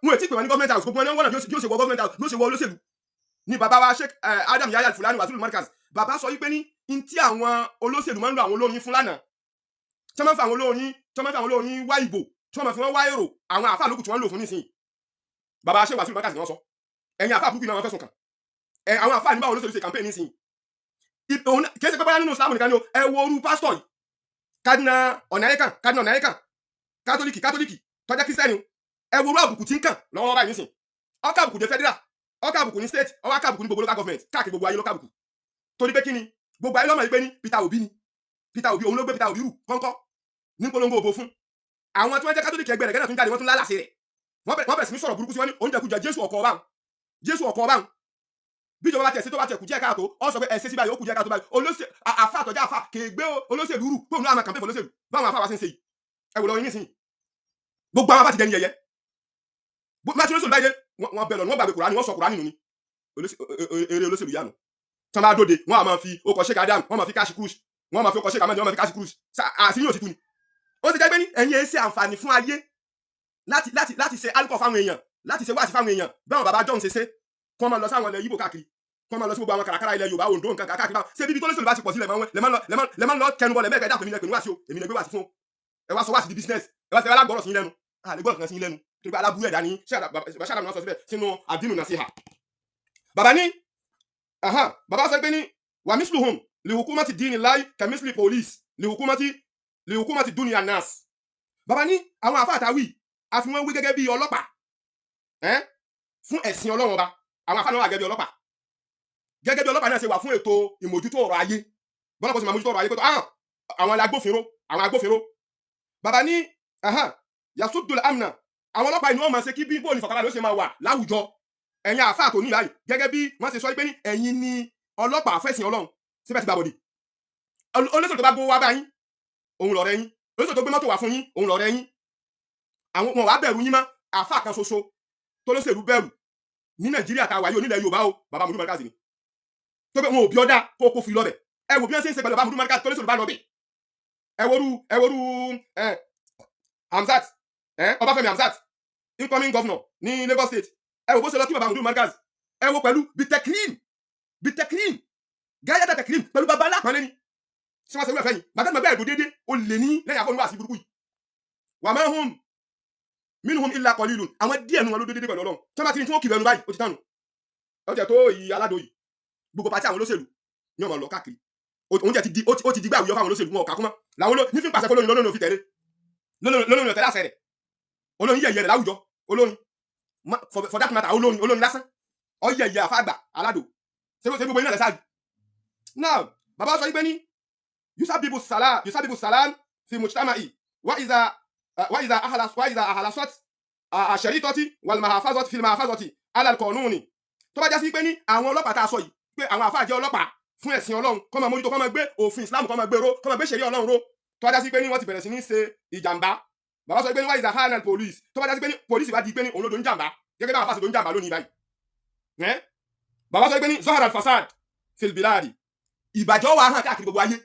Wọn ò tí ì pè wọn ní government house, gbogbo wọn ní wọn bí ó ṣe wọ government house, bí ó ṣe wọ olóṣèlú ni. Bàbá wa Sheikh Adam Yahya Fulani Wasilu Markaz, bàbá sọ wípé ní n tí àwọn olóṣèlú máa ń lo àwọn olórin fún lánàá, tí wọ́n máa ń fa àwọn olórin wá ìbò, tí wọ́n máa fi wọ́n wá èrò, àwọn àfáà lókù tí wọ́n ń lò fún nísìnyí. Bàbá Sheikh Wasilu Markaz ni wọ́n sọ. Ẹ̀yin àfáà burúkú ni wọ́n fẹ̀sùn kàn ẹ̀, àwọn àfáà ní báwọn olóṣèlú ṣe campaign nísìnyí. Kì í ṣe pé bóyá nínú Islam nìkan ni o. Ẹ wo orú pásítọ̀ yìí, Cardinal Onaiyekan, Cardinal Onaiyekan, Kátólíkì tó jẹ́ Kírísítẹ́nì. Ẹ wo orú àbùkù tí ń kàn lọ́wọ́ báyìí nísìn. Ó kàbùkù dé federal, ó kàbùkù ní state, ó wá kàbùkù ní gbogbo local government káàkiri gbogbo ayé ló kàbùkù. Torí pé kí ni? Gbogbo ayé lọ́mọ yìí pé ní Peter Obi ni Peter Obi, òun ló gbé Peter Obi rù kọ́ńkọ́ ní polongo òbò fún. Àwọn tí wọ́n jẹ́ Kátólíkì ẹgbẹ́ rẹ̀ gẹ́gẹ́ tún jáde, wọ́n tún lálàsẹ̀ rẹ̀, wọ́n bẹ̀rẹ̀ sí ní sọ̀rọ̀ burúkú sí wọn ní oúnjẹkújẹ, Jésù ọkọ̀ ọba, Jésù ọkọ̀ ọba. Bíjọba bá tẹ̀ sí tó bá tẹ̀ kù díẹ̀ káàtó, ọ sọ pé ẹ ṣe sí báyìí, ó kù díẹ̀ káàtó báyìí. Olóṣè àfa àtọ̀já àfa kè gbé olóṣèlú rù pé òun náà máa campaign fún olóṣèlú. Báwọn àfa wa ṣe ń ṣe yìí, ẹ wò lọ yín nísìnyí, gbogbo àwọn àfa ti dẹni yẹ̀yẹ́. Má ti olóṣèlú báyìí dé, wọ́n bẹ̀ lọ ni wọ́n gbàgbé Kùránì, wọ́n sọ Kùránì nù ni. Eré olóṣèlú yánu tí wọ́n bá dóde, wọ́n á máa fi okọ̀ Sheikh Adam, wọ́n máa fi cash cruise, wọ́n máa fi okọ̀ Sheikh Ahmed, wọ́n máa fi cash cruise. Àṣírí òtítù ni ó ti jẹ́ pé ní ẹ̀yin ẹ̀ ṣe àǹfààní fún ayé láti ṣe alukọ̀ fáwọn èèyàn, láti ṣe wáàsí fáwọn èèyàn, báwọn bàbá John ṣe ṣe, kí wọ́n máa lọ sáwọn ilẹ̀ Yíbò káàkiri, kí wọ́n máa lọ sí gbogbo àwọn kàràkàrà ilẹ̀ Yorùbá, Oǹdó, nǹkan káàkiri báwọn ṣé bíbí tó lóṣèlú bá ti pọ̀ sílẹ̀ lẹ́ máa ń lọ kẹnubọ̀ lẹ́mẹ̀ẹ́kẹ́. Dàpọ̀ èmi lẹ pè ní wáàsí o, èmi lẹ gbé wáàsí fún o. Ẹ wá sọ wáàsí di business, ẹ wá sọ ẹ wá lágbọ́rọ̀ sí yín lẹ́nu, à lè gbọ́rọ̀ kan sí yín lẹ́nu torí pé aláburú ẹ̀dá ni. Ṣé àdàmú náà sọ síbẹ̀ sínú àdínù nasiha? Bàbá ní bàbá sọ pé ní wa misluhum li hukumati dini láì kamisli police li hukumati dunya nas. Bàbá ní àwọn àfáà àtàwí àfi wọ́n wí gẹ́gẹ́ bí ọlọ́pàá. fún ẹ̀sìn Ọlọ́run ọba. Àwọn àfáà náà wà gẹ́gẹ́ bí ọlọ́pàá, gẹ́gẹ́ bí ọlọ́pàá náà ṣe wà fún ètò ìmójútó ọ̀rọ̀ ayé, bọ́lá kò sì máa mójútó ọ̀rọ̀ ayé pé tó àwọn agbófinró, àwọn agbófinró. Bàbá ní yasudul amna, àwọn ọlọ́pàá inú ọmọ ṣe kí bí bóòlù ìfọ̀kànbalẹ̀ ló ṣe máa wà láwùjọ. Ẹ̀yin àfáà tó ní ìbáyìí, gẹ́gẹ́ bí wọ́n ṣe sọ pé ní ẹ̀yin ni ọlọ́pàá fẹ̀sìn Ọlọ́run, síbẹ̀ ti gbàbọ̀dì. Olóṣèlú tó bá gbówó wá bá yín, òun lọ̀rẹ́ yín. Olóṣèlú tó gbé mọ́tò wá fún yín, òun lọ̀rẹ́ yín. Àwọn wọn wàá bẹ̀rù yín mọ́. Àfáà kan ṣoṣo tó lóṣèlú bẹ̀rù ní Nàìjíríà tá a wà yìí, onílẹ̀ Yorùbá o, bàbá Mudu Markaz ni. Tó pé wọn ò bí ọ́dá kó kó fi lọ́bẹ̀. Ẹ wò bí wọ́n ṣe ń ṣe pẹ̀lú bàbá Mudu Markaz tó lóṣèlú bá lọ́bẹ̀. Ẹ worú Hamzat, Ọbáfẹ́mi Hamzat, incoming governor ní Lagos State. Ẹ wò bó ṣe lọ kí bàbá Mudu Markaz. Ẹ wò pẹ̀lú bitekrim, bitekrim, gáyàtà tekrim, pẹ̀lú bàbá alápọ̀nlé ni. Ṣé wọ́n ṣe wúlò fẹ́yìn bàtà nígbà ẹ̀dùn déédéé ó lè ní lẹ́yìn àfọ̀nù wá sí burúkú yìí. Wà máa hum minhum illa qalilun, àwọn díẹ̀ nu wọn ló déédéé pẹ̀lú Ọlọ́run. Tí wọ́n bá ti ní tí wọ́n kiri ẹnu báyìí, ó ti tánu. Ó jẹ́ tó yí aládò yìí, gbogbo pàtí àwọn olóṣèlú ní ọmọ lọ káàkiri. Òun jẹ́ ti di, ó ti di gbà àwùjọ fáwọn olóṣèlú, wọn ò kàkúmọ́ làwọn oló nífi pàṣẹ fọlóyin lọ́nà òfin tẹ̀lé lọ́nà tẹ̀lé àṣẹ rẹ̀. Olóyin yẹ̀yẹ̀ rẹ̀ láwùjọ, olóyin for that matter, olóyin olóyin lásán ọ yẹ̀yẹ̀ àfàgbà aládò. Ṣé gbogbo iná rẹ̀ sáà now. Bàbá sọ wípé ní yusabibu salam, yusabibu salam fi mujtama'i, wa iza ahalas, wa iza ahalasat asharitati wal mahafazati fil mahafazati ala al-qanuni. Tó bá já sí pé ní àwọn ọlọ́pàá tá a sọ yìí, pé àwọn àfáà jẹ́ ọlọ́pàá fún ẹ̀sìn Ọlọ́run, kó máa mójútó, kó máa gbé òfin Islam, kó máa gbé ró, kó máa gbé ṣẹ̀ríà Ọlọ́run ró, tó bá já sí pé ní wọ́n ti bẹ̀rẹ̀ sí ní ṣe ìjàmbá. Bàbá sọ pé ní wa iza hana police, tó bá já sí pé ní police bá di pé ní òun ló do ń jàmbá, gẹ́gẹ́ bí àwọn àfáà ṣe do ń jàmbá lónìí báyìí. Bàbá sọ pé ní zahara al-fasad fil biladi, ìbàjẹ́ wà hàn káàkiri gbogbo ayé.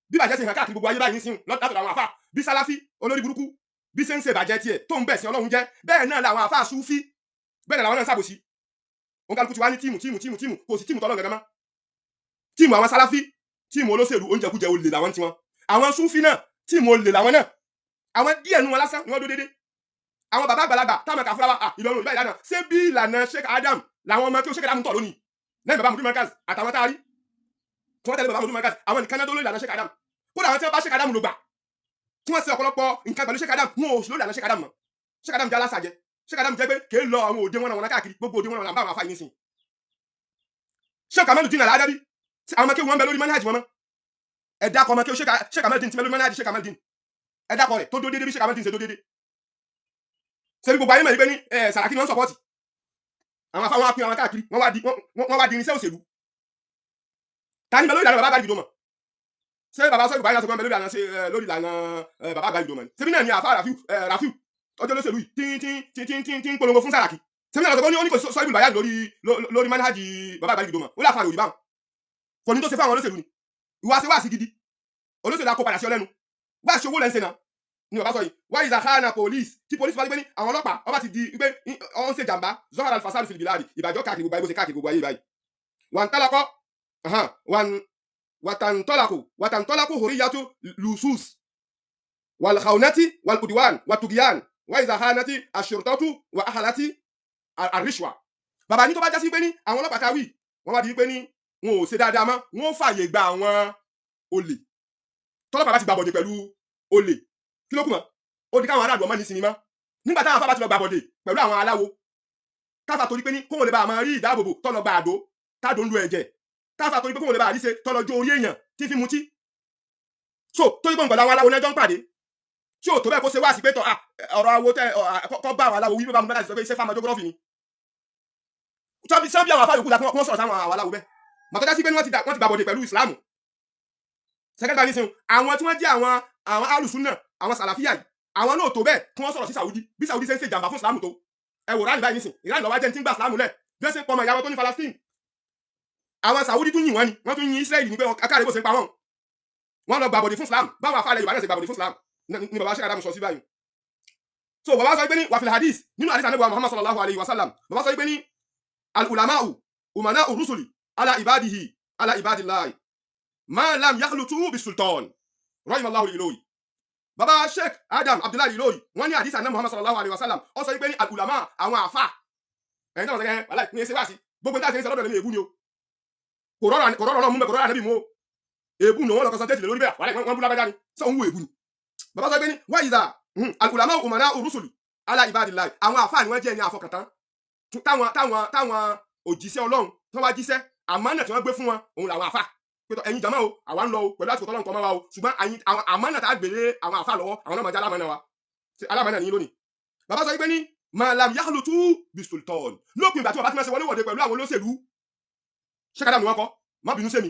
Bí ìbàjẹ́ ṣe hàn káàkiri gbogbo ayé báyìí nísìnyí látọ̀dọ̀ àwọn àfáà, bí Sálàfí olórí burúkú bí ṣe ń ṣe ìbàjẹ́ tiẹ̀ tó ń bẹ̀sìn Ọlọ́run jẹ́, bẹ́ẹ̀ náà làwọn àfáà Súfí, bẹ́ẹ̀ náà làwọn náà ń ṣàbòsí. Òun kálukú ti wá ní team, team, team, team. Kò sí team tọ́lọ́ gangan mọ́. Team àwọn Sálàfí, team olóṣèlú oúnjẹkújẹ olè làwọn tiwọn. Àwọn Súfí náà, team olè làwọn náà. Àwọn díẹ̀ nu wọn lásán ni wọ́n dó déédéé. Àwọn bàbá àgbàlagbà táwọn kà fúnra wa, Ìlọrin òní báyìí lánàá. Ṣé bí ìlànà Sheikh Adam làwọn ọmọ kí o Sheikh Adam ń tọ̀ lónìí lẹ́yìn bàbá Mudu Markaz àtàwọn tá a rí tí wọ́n tẹ̀lé bàbá Mudu Markaz, àwọn nìkan náà tó lórí ìlànà Sheikh Adam. Kódà àwọn tí wọ́n bá Sheikh Adam lò gbà, tí wọ́n ṣe ọ̀pọ̀lọpọ̀ nǹkan pẹ̀lú Sheikh Adam, wọn ò sí lórí ìlànà Sheikh Adam mọ́. Sheikh Adam jẹ́ alásàjẹ. Sheikh Adam jẹ́ pé kèé lọ àwọn òde wọn náà wọn káàkiri, gbogbo òde wọn náà bá àwọn afáyín nísìn. Sheikh Kamaludin Al-Adabi, àwọn ọmọ kéwù wọn bẹ lórí manhaj wọn mọ́? Ẹ̀dá kọ ọmọ kéwù Sheikh Kamaludin ti bẹ lórí manhaj Sheikh Kamaludin, ẹ̀dá kọ rẹ̀ tó dó déédéé bí Sheikh Kamaludin ṣe dó déédéé. Ṣé bí gbogbo ayé mọ̀ yìí pé ní Sàràkí ni wọ́n support. Àwọn afáwọn apin àwọn káàkiri, wọ́n wá di irinṣẹ́ òṣèlú. Ta ni bẹ lórí ìlànà bàbá àgbàlì ìdòmọ̀? Ṣé bàbá sọ ìbáyìí lásán bẹ lórí ìlànà, ṣe lórí ìlànà bàbá àgbàlì ìdòmọ̀ ni? Ṣé bí náà ni àfa Rafiu, Rafiu ọjọ́ olóṣèlú yìí tí tí tí tí tí tí ń polongo fún Sàràkí? Ṣé bí náà lọ́sọ̀ ó ní kò sọ ibùdó bàyà lórí manhaji bàbá àgbàlì ìdòmọ̀? Ó láfa rẹ̀ òrì báwọn kò ní tó ṣe fáwọn olóṣèlú ni. Ìwà ṣe wá sí gidi, olóṣèlú akó padà sí ọ lẹ́nu wá ṣe owó lẹ́ ń ṣe náà ni. Bàbá sọ yìí, wá ìzàkánà police, tí police bá ti gbé ní àwọn ọlọ́pàá ọba ti di pé ọ̀n ṣe jàmbá, zahara al-fasad fil biladi, ìbàjọ́ káàkiri gbogbo ayé, bó ṣe káàkiri gbogbo ayé báyìí. Wà ń tálákọ́ wàtàntọ́lákù, wàtàntọ́lákù huriyatu lusus wàlxaunati wàlkudiwan wàtugiyan wà ìzàkánati ashurtatu wà ahalati àríṣwà. Bàbá ní tó bá jásí pé ní àwọn ọlọ́pàá tá wí, wọ́n wá di pé ní wọn ò ṣe dáadáa mọ́, wọn ò fààyè gba àwọn olè. Tọ́lọ́pàá bá ti gbàbọ̀dè pẹ̀lú olè, kí ló kù mọ́? Ó di káwọn aráàlú ọmọ ní sinmi mọ́. Nígbà táwọn afá bá ti lọ gbàbọ̀dè pẹ̀lú àwọn aláwo, káfà torí pé ní kóun lè bá máa rí ìdáàbòbò, tọ́lọ gba àdó tádò ń lu ẹ̀jẹ̀, káfà torí pé kóun lè bá àríṣe, tọ́lọ jó orí èèyàn tí fi mutí, so torí pé pẹ̀lú àwọn aláwo ní ẹjọ́ ń pàdé, tí ò tó bẹ́ẹ̀ kó ṣe wá sí pé tọ́ ọ̀rọ̀ awo tẹ kọ́ bá àwọn aláwo wí. Bá mu bá sọ pé iṣẹ́ fáwọn geography ni sọ́bí àwọn afá yòókù la kí wọ́n sọ̀rọ̀ sáwọn àwọn aláwo bẹ́ẹ̀. Màtọ́já sí pé wọ́n ti gbàbọ̀dè pẹ̀lú ìsìlámù sẹ́kẹ́ndà nísìnyí, àwọn tí wọ́n jẹ́ àwọn alùsùnà, àwọn sàlàfíà yìí, àwọn náà tó bẹ́ẹ̀ kí wọ́n sọ̀rọ̀ sí Saudi bí Saudi ṣe ń ṣe jàǹbá fún ìsìlámù tó. Ẹ wò ránì báyìí nísìn, Iran lọ́wọ́ jẹ́ ní tí ń gba ìsìlámù lẹ̀ bí wọ́n ṣe ń pọmọ ìyá wọn tó ní Palestine. Àwọn Saudi tún yìn wọ́n ni, wọ́n tún yin Israel ní pé akáàrẹ̀ bó ṣe ń pa wọ́n. Wọ́n lọ gbàbọ̀dè fún Islam báwọn afáàlẹ̀ Yorùbá náà ṣe gbàbọ̀dè fún Islam ni bàbá Sheikh Adam sọ sí báyìí. So bàbá sọ pé ní wàfìlì hadith, nínú hadith Ànábì wa Muhammad sallallahu alayhi wa sallam, bàbá sọ pé ní al-ulama'u umana'u rusuli ala ibadihi ala ibadillahi ma lam yakhlutu bisultan, rahimallahu al-Ilori. Bàbá Sheikh Adam Abdullahi Ilori, wọ́n ní hadith Ànábì Muhammad sallallahu alayhi wa sallam, ó sọ pé ní al-ulama, àwọn àfà, ẹ̀yin náà sọ pé wàhálà ní ẹsẹ̀ wá sí gbogbo ní àti ẹsẹ̀ lọ́dọ̀ lẹ́nu, èébú ni o. Kò rọrọ̀ náà mú bẹ́ẹ̀, kò rọrọ̀ Ànábì mú o, èébú ni wọ́n lọ concentrate lórí bẹ́ẹ̀. Wàhálà wọ́n bú lágbájá ni sọ òun wo èébú ni. Bàbá sọ pé ní wáyìí al-ulama umana rusuli ala ibadillahi, àwọn àfáà ni wọ́n jẹ́ ẹni àfọkàntán. Táwọn òjíṣẹ́ Ọlọ́run tó wá jíṣẹ́, àmánà tí wọ́n gbé fún wọn òun làwọn àfà pé tọ́, ẹ̀yin jàmá o, àwa ń lọ o pẹ̀lú àsìkò tọ́lọ́run kọ́ mọ́ wa o, ṣùgbọ́n àwọn àmánà tá a gbélé àwọn àfà lọ́wọ́, àwọn náà máa jẹ́ alámánà wa. Ṣé alámánà ní lónìí? Bàbá sọ wípé ní malam yakhlutu bisultan, lópin ìgbà tí wọn bá ti máa ṣe wọléwọ̀de pẹ̀lú àwọn olóṣèlú. Ṣé kádàmù ni wọ́n kọ́? Má bínú sẹ́mi,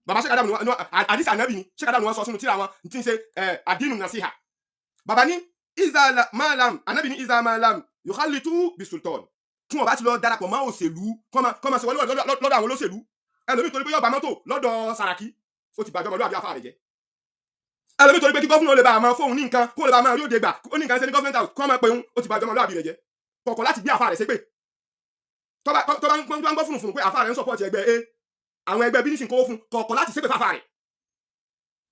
bàbá. Ṣé kádàmù ni wọ́n àdìsí ànábì ni? Ṣé kádàmù ni wọ́n sọ sínú tíra wọn tí ń ṣe àdínù nasiha? Bàbá ní iza malam, ànábì ní iza malam yukhalitu bisultan, tí wọn bá ti lọ darapọ̀ mọ́ òṣèlú, kọ́ máa ṣe wọléwọ̀de lọ́dọ̀ àwọn olóṣèlú. Ẹlòmíì torí pé yóò gba mọ́tò lọ́dọ̀ Sàràkí, ó ti bàjọ́ ọmọlúwàbí afá rẹ̀ jẹ́. Ẹlòmíì torí pé kí governor lè bá a máa fóun ní nǹkan, kó lè bá a máa rí òde gbà, ó ní nǹkan ṣe ní government house, kó máa pe òun, ó ti bàjọ́ ọmọlúwàbí rẹ̀ jẹ́. Kọ̀kọ̀ láti gbé àfa rẹ̀ ṣépè. Tọ́ba ń gbọ́ fùnùfùnù pé àfa rẹ̀ ń support ẹgbẹ́ A, àwọn ẹgbẹ́ bínísì kówó fún, kọ̀kọ̀ láti ṣépè fáfa rẹ̀.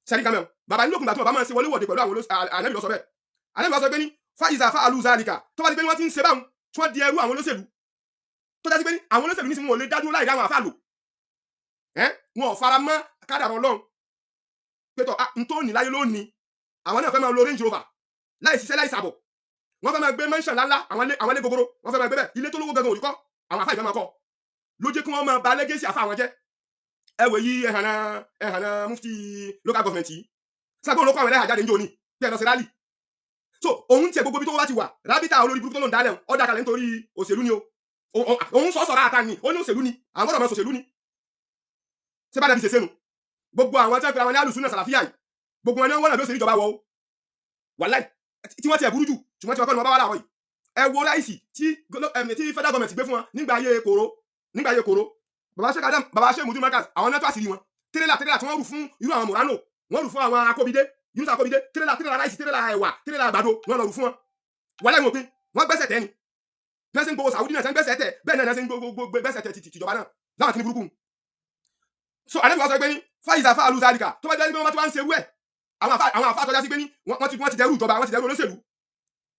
Sẹ́ni kamẹ́ o, bàbá ní lókun gbà tí wọ́n bá máa ṣe wọléwọ̀de pẹ̀lú àwọn olóṣèlú. Ànábì ló sọ bẹ́ẹ̀. Ànábì ló sọ pé ní fa ìzà fa àlù zalika, tó bá di pé ní wọ́n ti ń ṣe báwọn, tí wọ́n di ẹrú àwọn olóṣèlú, tó dájú pé ní àwọn olóṣèlú ní wọn ò lè dá dúró láì dá àwọn àfa lò, ẹ́ wọn ò fara mọ́ kádàrá Ọlọ́run pé tọ́ n tó ní láyé lónìí. Àwọn náà fẹ́ máa lo Range Rover láì ṣiṣẹ́, láì sàbọ̀. Wọ́n fẹ́ máa gbé mansion ńláńlá, àwọn ilé gogoro wọ́n fẹ́ máa gbé bẹ́ẹ̀. Ilé tó lówó gangan òrìkọ́, àwọn àfa ìfẹ́ máa kọ́ ló jẹ́ kí wọ́n máa ba legacy àfa àwọn jẹ́. Ẹ wò yí ẹ̀hànà ẹ̀hànà mufti local government yìí, sagbọn ló kọ́ àwọn ẹlẹ́hà jáde níjó ní bí ẹ lọ sí rally. So òun tiẹ̀, gbogbo ibi tó bá ti wà, rábítà olórí burúkú tó ló ń dálẹ̀, ọ̀dà kalẹ̀ nítorí òṣèlú ni o. Òun sọ sọ̀rọ̀ àta ni, ó ní òṣèlú ni, àwọn gbọ́dọ̀ máa sòṣèlú ni. Ṣé bá dàbí ṣe sẹ́nu gbogbo àwọn tí wọ́n pe àwọn ní alùsùn náà sàlàfíà yìí, gbogbo wọn ni wọ́n wọ́n náà bí ó ṣe rí ìjọba wọ o. Wàláì tí wọ́n ti ẹ̀ burú jù, ṣùgbọ́n tí wọ́n kọ́ ni wọ́n bá wà láàárọ̀ yìí. Ẹ wo ráìsì tí federal government gbé fún wọn nígbà ayé kòró, nígbà ayé kòró. Bàbá Sheikh Adam, bàbá Sheikh Mudir Markaz, àwọn náà tó àṣírí wọn. Tírélà tírélà tí wọ́n rù fún irú àwọn Murano, wọ́n rù fún àwọn Akóbidé, Yunus Akóbidé, tírélà tírélà ráìsì, tírélà ẹ̀wà, tírélà àgbàdo, wọ́n lọ rù fún wọn. Wàláì wọn pín wọ́n gbẹ́sẹ̀ tẹ́ ni bẹ́ẹ̀ ṣe ń gbowó Saudi náà ṣe ń gbẹ́sẹ̀ tẹ̀, bẹ́ẹ̀ náà ṣe ń gbẹ́sẹ̀ tẹ̀ tìjọba náà láwọn kìíní burúkú. So ànábì wa sọ pé ní fáyìsà fáàlù zálìkà, tó bá jẹ́ pé wọ́n ti wá ń ṣerú ẹ̀, àwọn àfa tọ́já sí pé ní wọ́n ti dẹrú ìjọba, wọ́n ti dẹrú olóṣèlú,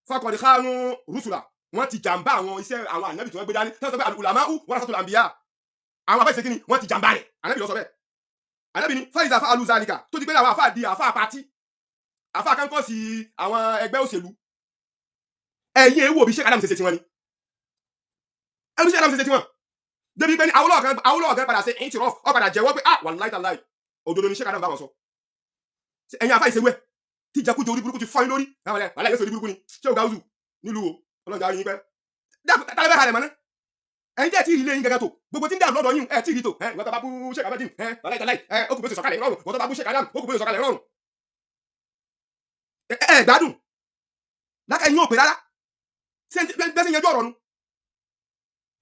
fakọ̀dé kánú rúṣùlà, wọ́n ti jàǹbá àwọn iṣẹ́ àwọn ànábì tí wọ́n gbé dání, tí wọ́n sọ pé al-ulama'u warasatul anbiya. Àwọn afẹ́ ìṣèkínni, wọ́n ti jàǹbá rẹ̀. Ànábì ló sọ bẹ́ẹ̀. Ànábì ní fáyìsà fáàlù zálìkà, tó ti pé àwọn àfa di àfa pati, àfa kankọ́sì àwọn ẹgbẹ́ òṣèlú. Ẹ̀yin ewu òbí Sheikh Adam ṣe ṣe tiwọn ni ẹbí Sheikh Adam ṣe ṣe tiwọn débi pé ní Awólọ́wọ̀ kan padà ṣe intirọ́f, ó padà jẹ́wọ́ pé ah, wallahi tallahi, òdodo ni Sheikh Adam bá wọn sọ. Ẹ̀yin àfa ìṣèwé tí ìjẹkújẹ orí burúkú ti fọ́ yín lórí, wàhálà yóò ṣe orí burúkú ni. Ṣé o gáúsù nílùú o? Ọlọ́jà yín pẹ́ tálẹ́fẹ́ kalẹ̀ mọ́ná. Ẹ̀yin tẹ́ ẹ̀ tí ì rí ilé yín gẹ́gẹ́ tó gbogbo tí ń dàrú lọ́dọ̀ yín, ẹ̀ tí ì rí tó ẹ̀ ìwọ́n tó bá bú Sheikh Abedin, ẹ̀ wallahi tallahi, ẹ̀ ó kù bó ṣe sọ̀kalẹ̀ rọrùn. Ìwọ́n tó bá bú Sheikh Adam, ó kù bó ṣe sọ̀kalẹ̀ rọrùn. Ẹ̀ ẹ̀ gbádùn lákà yín ò pè rárá. Bẹ́ẹ̀ sì yanjú ọ̀rọ̀ nu.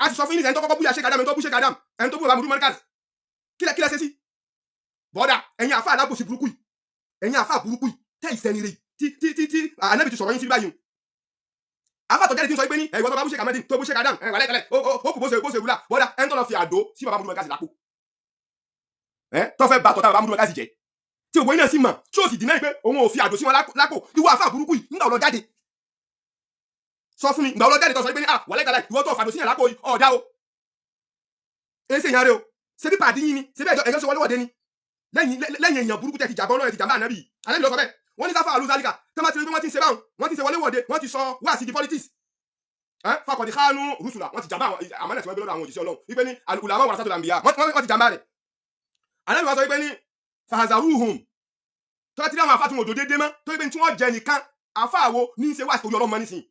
A sì sọ fún yín ní ẹni tó kọ́kọ́ búyà Sheikh Adam, ẹni tó bú Sheikh Adam, ẹni tó bú bàbá Mudir Markaz, kílẹ̀ kílẹ̀ ṣe sí bọ́dà. Ẹ̀yin àfa alábòsí burúkú yìí, ẹ̀yin àfa burúkú yìí, tẹ́ ìsẹ́ni rè tí ànábì ti sọ̀rọ̀ yín sí báyìí o. Àfa tó jáde tí ń sọ pé ní ẹ̀ ìwọ tó bá bú Sheikh Ahmed, tó bú Sheikh Adam, ẹ̀ wàlẹ́ tẹ́lẹ̀ ó kù bó ṣe wúlà bọ́dà. Ẹni tó lọ fi àdó sí bàbá Mudir Markaz lápò, ẹ̀ tó fẹ́ bá tọ̀tà bàbá Mudir Markaz jẹ́, tí ògbóyin náà sì mọ̀, tí ó sì dínà pé òun ò fi àdó sí wọn lápò. Ìwọ àfa burúkú yìí, nígbà wo lọ jáde sọ fún mi? Ìgbà wo lọ jáde tó sọ pé ní ah, wàlẹ́ tẹ́lẹ̀, ìwọ tó fàdó sí yàn lápò yìí, ọ̀dà o, èsì èèyàn rẹ o? Ṣebí pàdé yín ni? Ṣebí ẹjọ́ ẹjọ́ ṣe wọléwọ̀de ni? Lẹ́yìn èèyàn burúkú tẹ́ ti jàgbọ́n lọ́rẹ̀, ti jàmbá ànábì. Ànábì ló sọ bẹ́ẹ̀. Wọ́n ní sáfà àlùzálíkà tó máa ti rí pé wọ́n ti ń ṣe báwọn, wọ́n ti ń ṣe wọléwọ̀de, wọ́n ti sọ wá sí di politics, fakọ̀dí kánú rúṣùlà, wọ́n ti jàmbá àwọn àmánà tí wọ́n gbé lọ́dọ̀ àwọn òjíṣẹ́ Ọlọ́run, wípé ní al-ulama warasatul anbiya, wọ́n ti jàmbá rẹ̀. Ànábì wá sọ wípé ní fahazaruhum, tó bá ti rí àwọn afá tí wọn ò dò déédéé mọ́, tó wípé tí wọ́n jẹ nìkan. Àfáàwo ní í ṣe wá sí torí Ọlọ́run mọ́ nísìnyí?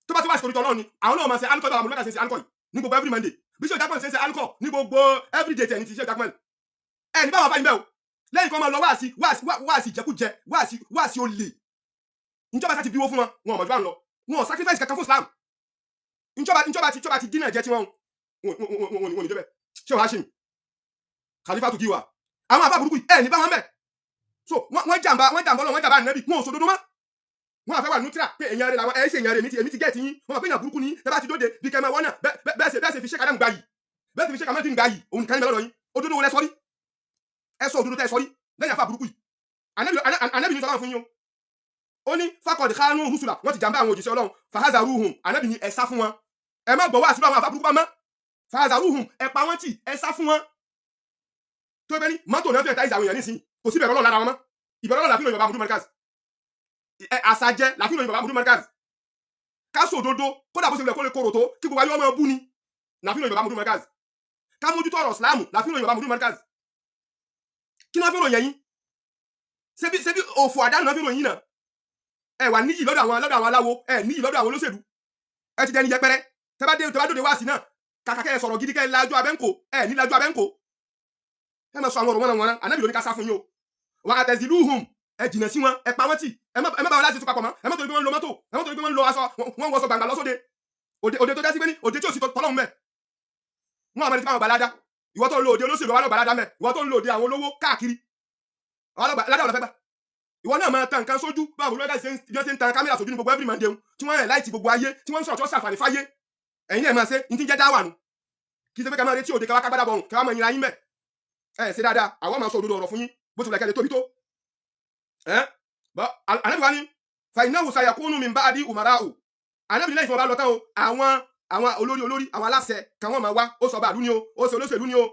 Tó bá ti wá sí torí Ọlọ́run ni, àwọn náà máa ṣe alukọ bá àwọn olùmọ̀ọ́ká ṣe ṣe alukọ yìí ní gbogbo every Monday, bí ṣe ìjápọ̀ ṣe ṣe alukọ ní gbogbo every day tẹ̀ ní ti ṣe ìjápọ̀ ẹ̀ ní báwọn afáyín bẹ́ẹ̀ o. Lẹ́yìn kan máa lọ wáàsí wáàsí wáàsí ìjẹkújẹ, wáàsí wáàsí olè. Ìjọba sá ti bíwó fún wọn, wọn ò mọ̀jú bá ń lọ, wọn ò sacrifice kankan fún Islam. Ìjọba ti dínà jẹ tí wọn wọn ò ní débẹ̀. Ṣé wàá ṣe Khalifa tó kí wa àwọn àfa burúkú yìí, ẹ̀ ní báwọn bẹ̀. So wọ́n jàǹbá, wọ́n jàǹbá Ọlọ́run, wọ́n jàǹbá ànábì. Wọn ò sòdodo mọ́. Wọn àfẹ́ wà neutral pé èèyàn rẹ̀ làwọn ẹ̀ ṣe èèyàn rẹ̀. Èmi ti gẹ̀ẹ́tì yín. Wọn mọ̀ pé èèyàn burúkú ni tẹ́ bá ti dóde bí kẹ́ máa wọ́n náà bẹ́ẹ̀ ṣe fi Sheikh Adam gbà yìí, bẹ́ẹ̀ ṣe fi Sheikh Ahmed gbà yìí, òun nìkan ní bẹ́ẹ̀ lọ́dọ̀ yín. Òdodo wo lẹ sọ rí? Ẹ sọ òdodo tẹ́ ẹ sọ rí lẹ́yìn àfa burúkú yìí. Ànábì ní sọlá fún yín o. Ó ní fakọ̀dì kánú rúṣùlà, wọ́n ti jàǹbá àwọn òjíṣẹ́ Ọlọ́run. Fahazaruhum, ànábì ní ẹ sá fún wọn. Ẹ má gbọ́ wá sílùú àwọn àfa burúkú bá mọ́. Fahazaruhum, ẹ pa wọ́n tì, ẹ sá fún wọn. Tó bẹ́ẹ̀ ní mọ́tò náà fi ẹ̀ta ìsàwọn èèyàn nísìnyí, kò sí ìbẹ̀rù Ọlọ́run lára wọn mọ́. Ìbẹ̀rù Ọlọ́run làfihàn Yorùbá Mudir Markaz, àṣàjẹ làfihàn Yorùbá Mudir Markaz. Ká sọ òdodo, kódà bó ṣe wulẹ̀ kó lè korò tó, kí gbogbo ayé ọmọ bú ni. Láfi ròyìn bàbá Mudiru Markaz. Ká mójútó ọ̀rọ̀ Islam láfi ròyìn bàbá Mudiru Markaz. Kí náà fi ròyìn ẹ̀yin? Ṣebí òfò àdánù náà fi ròyìn náà. Ẹ wà níyì lọ́dọ̀ àwọn aláwo, ẹ níyì lọ́dọ̀ àwọn olóṣèlú. Ẹ ti dẹni yẹpẹrẹ. Tẹ́ bá dé, tẹ́ bá dòde wá sí náà, kàkà kẹ́ ẹ sọ̀rọ̀ gidi, kẹ́ ẹ lajú abẹ́ńkò, ẹ ní lajú abẹ́ńkò. Ẹ máa sọ àwọn ọ̀rọ̀ wọn wọn. Ànábì ló ní ká sá fún yín o. Wà á tẹ̀sílúhùn, ẹ jìnà sí wọn, ẹ pa wọ́n tì, ẹ má bá wọn láti tún papọ̀ mọ́. Ẹ má torí pé wọ́n ń lo mọ́tò, ẹ má torí pé wọ́n ń lo aṣọ, wọ́n ń wọṣọ gbàngbà lọ́sọ̀dẹ̀ òde tó dá sí pé ní òde tí ò sí tọ́lọ́hún mẹ́. Wọn àwọn ẹni tí wọn gbàládá. Ìwọ tó ń lo òde olóṣèlú wà lọ gbàládá mẹ́. Ìwọ tó ń lo òde àwọn olówó káàkiri ládàá ọ̀lọ́fẹ́ gbà. Ìwọ náà máa tan nǹkan sójú. Báwo ló ṣe ń tan kámẹ́rà sójú ní gbogbo every Monday tí wọ́n rẹ̀ láìtì gbogbo ayé, tí wọ́n ń sọ̀rọ̀ tí wọ́n ṣàǹfààní fáyé? Ẹ̀yin náà máa ṣe ní ti ń jẹ́ dáwà nù. Kì í ṣe pé ká máa retí òde, ká wá kágbádá bọ̀rùn, ká wá máa yinra yín mẹ́. Ẹ ṣe dáadáa, àwọn máa sọ òdodo ọ̀rọ̀ fún yín, bó ti wùlẹ̀ kẹ́ lè tóbi tó. Ànábì wa ní فإنه سيكون من بعدي أمراء. Ànábì lẹ́yìn tí wọ́n bá lọ tán o, àwọn olórí àwọn aláṣẹ kan wọ́n máa wá. Ó sọ bàálù ni o, ó sọ olóṣèlú ni o.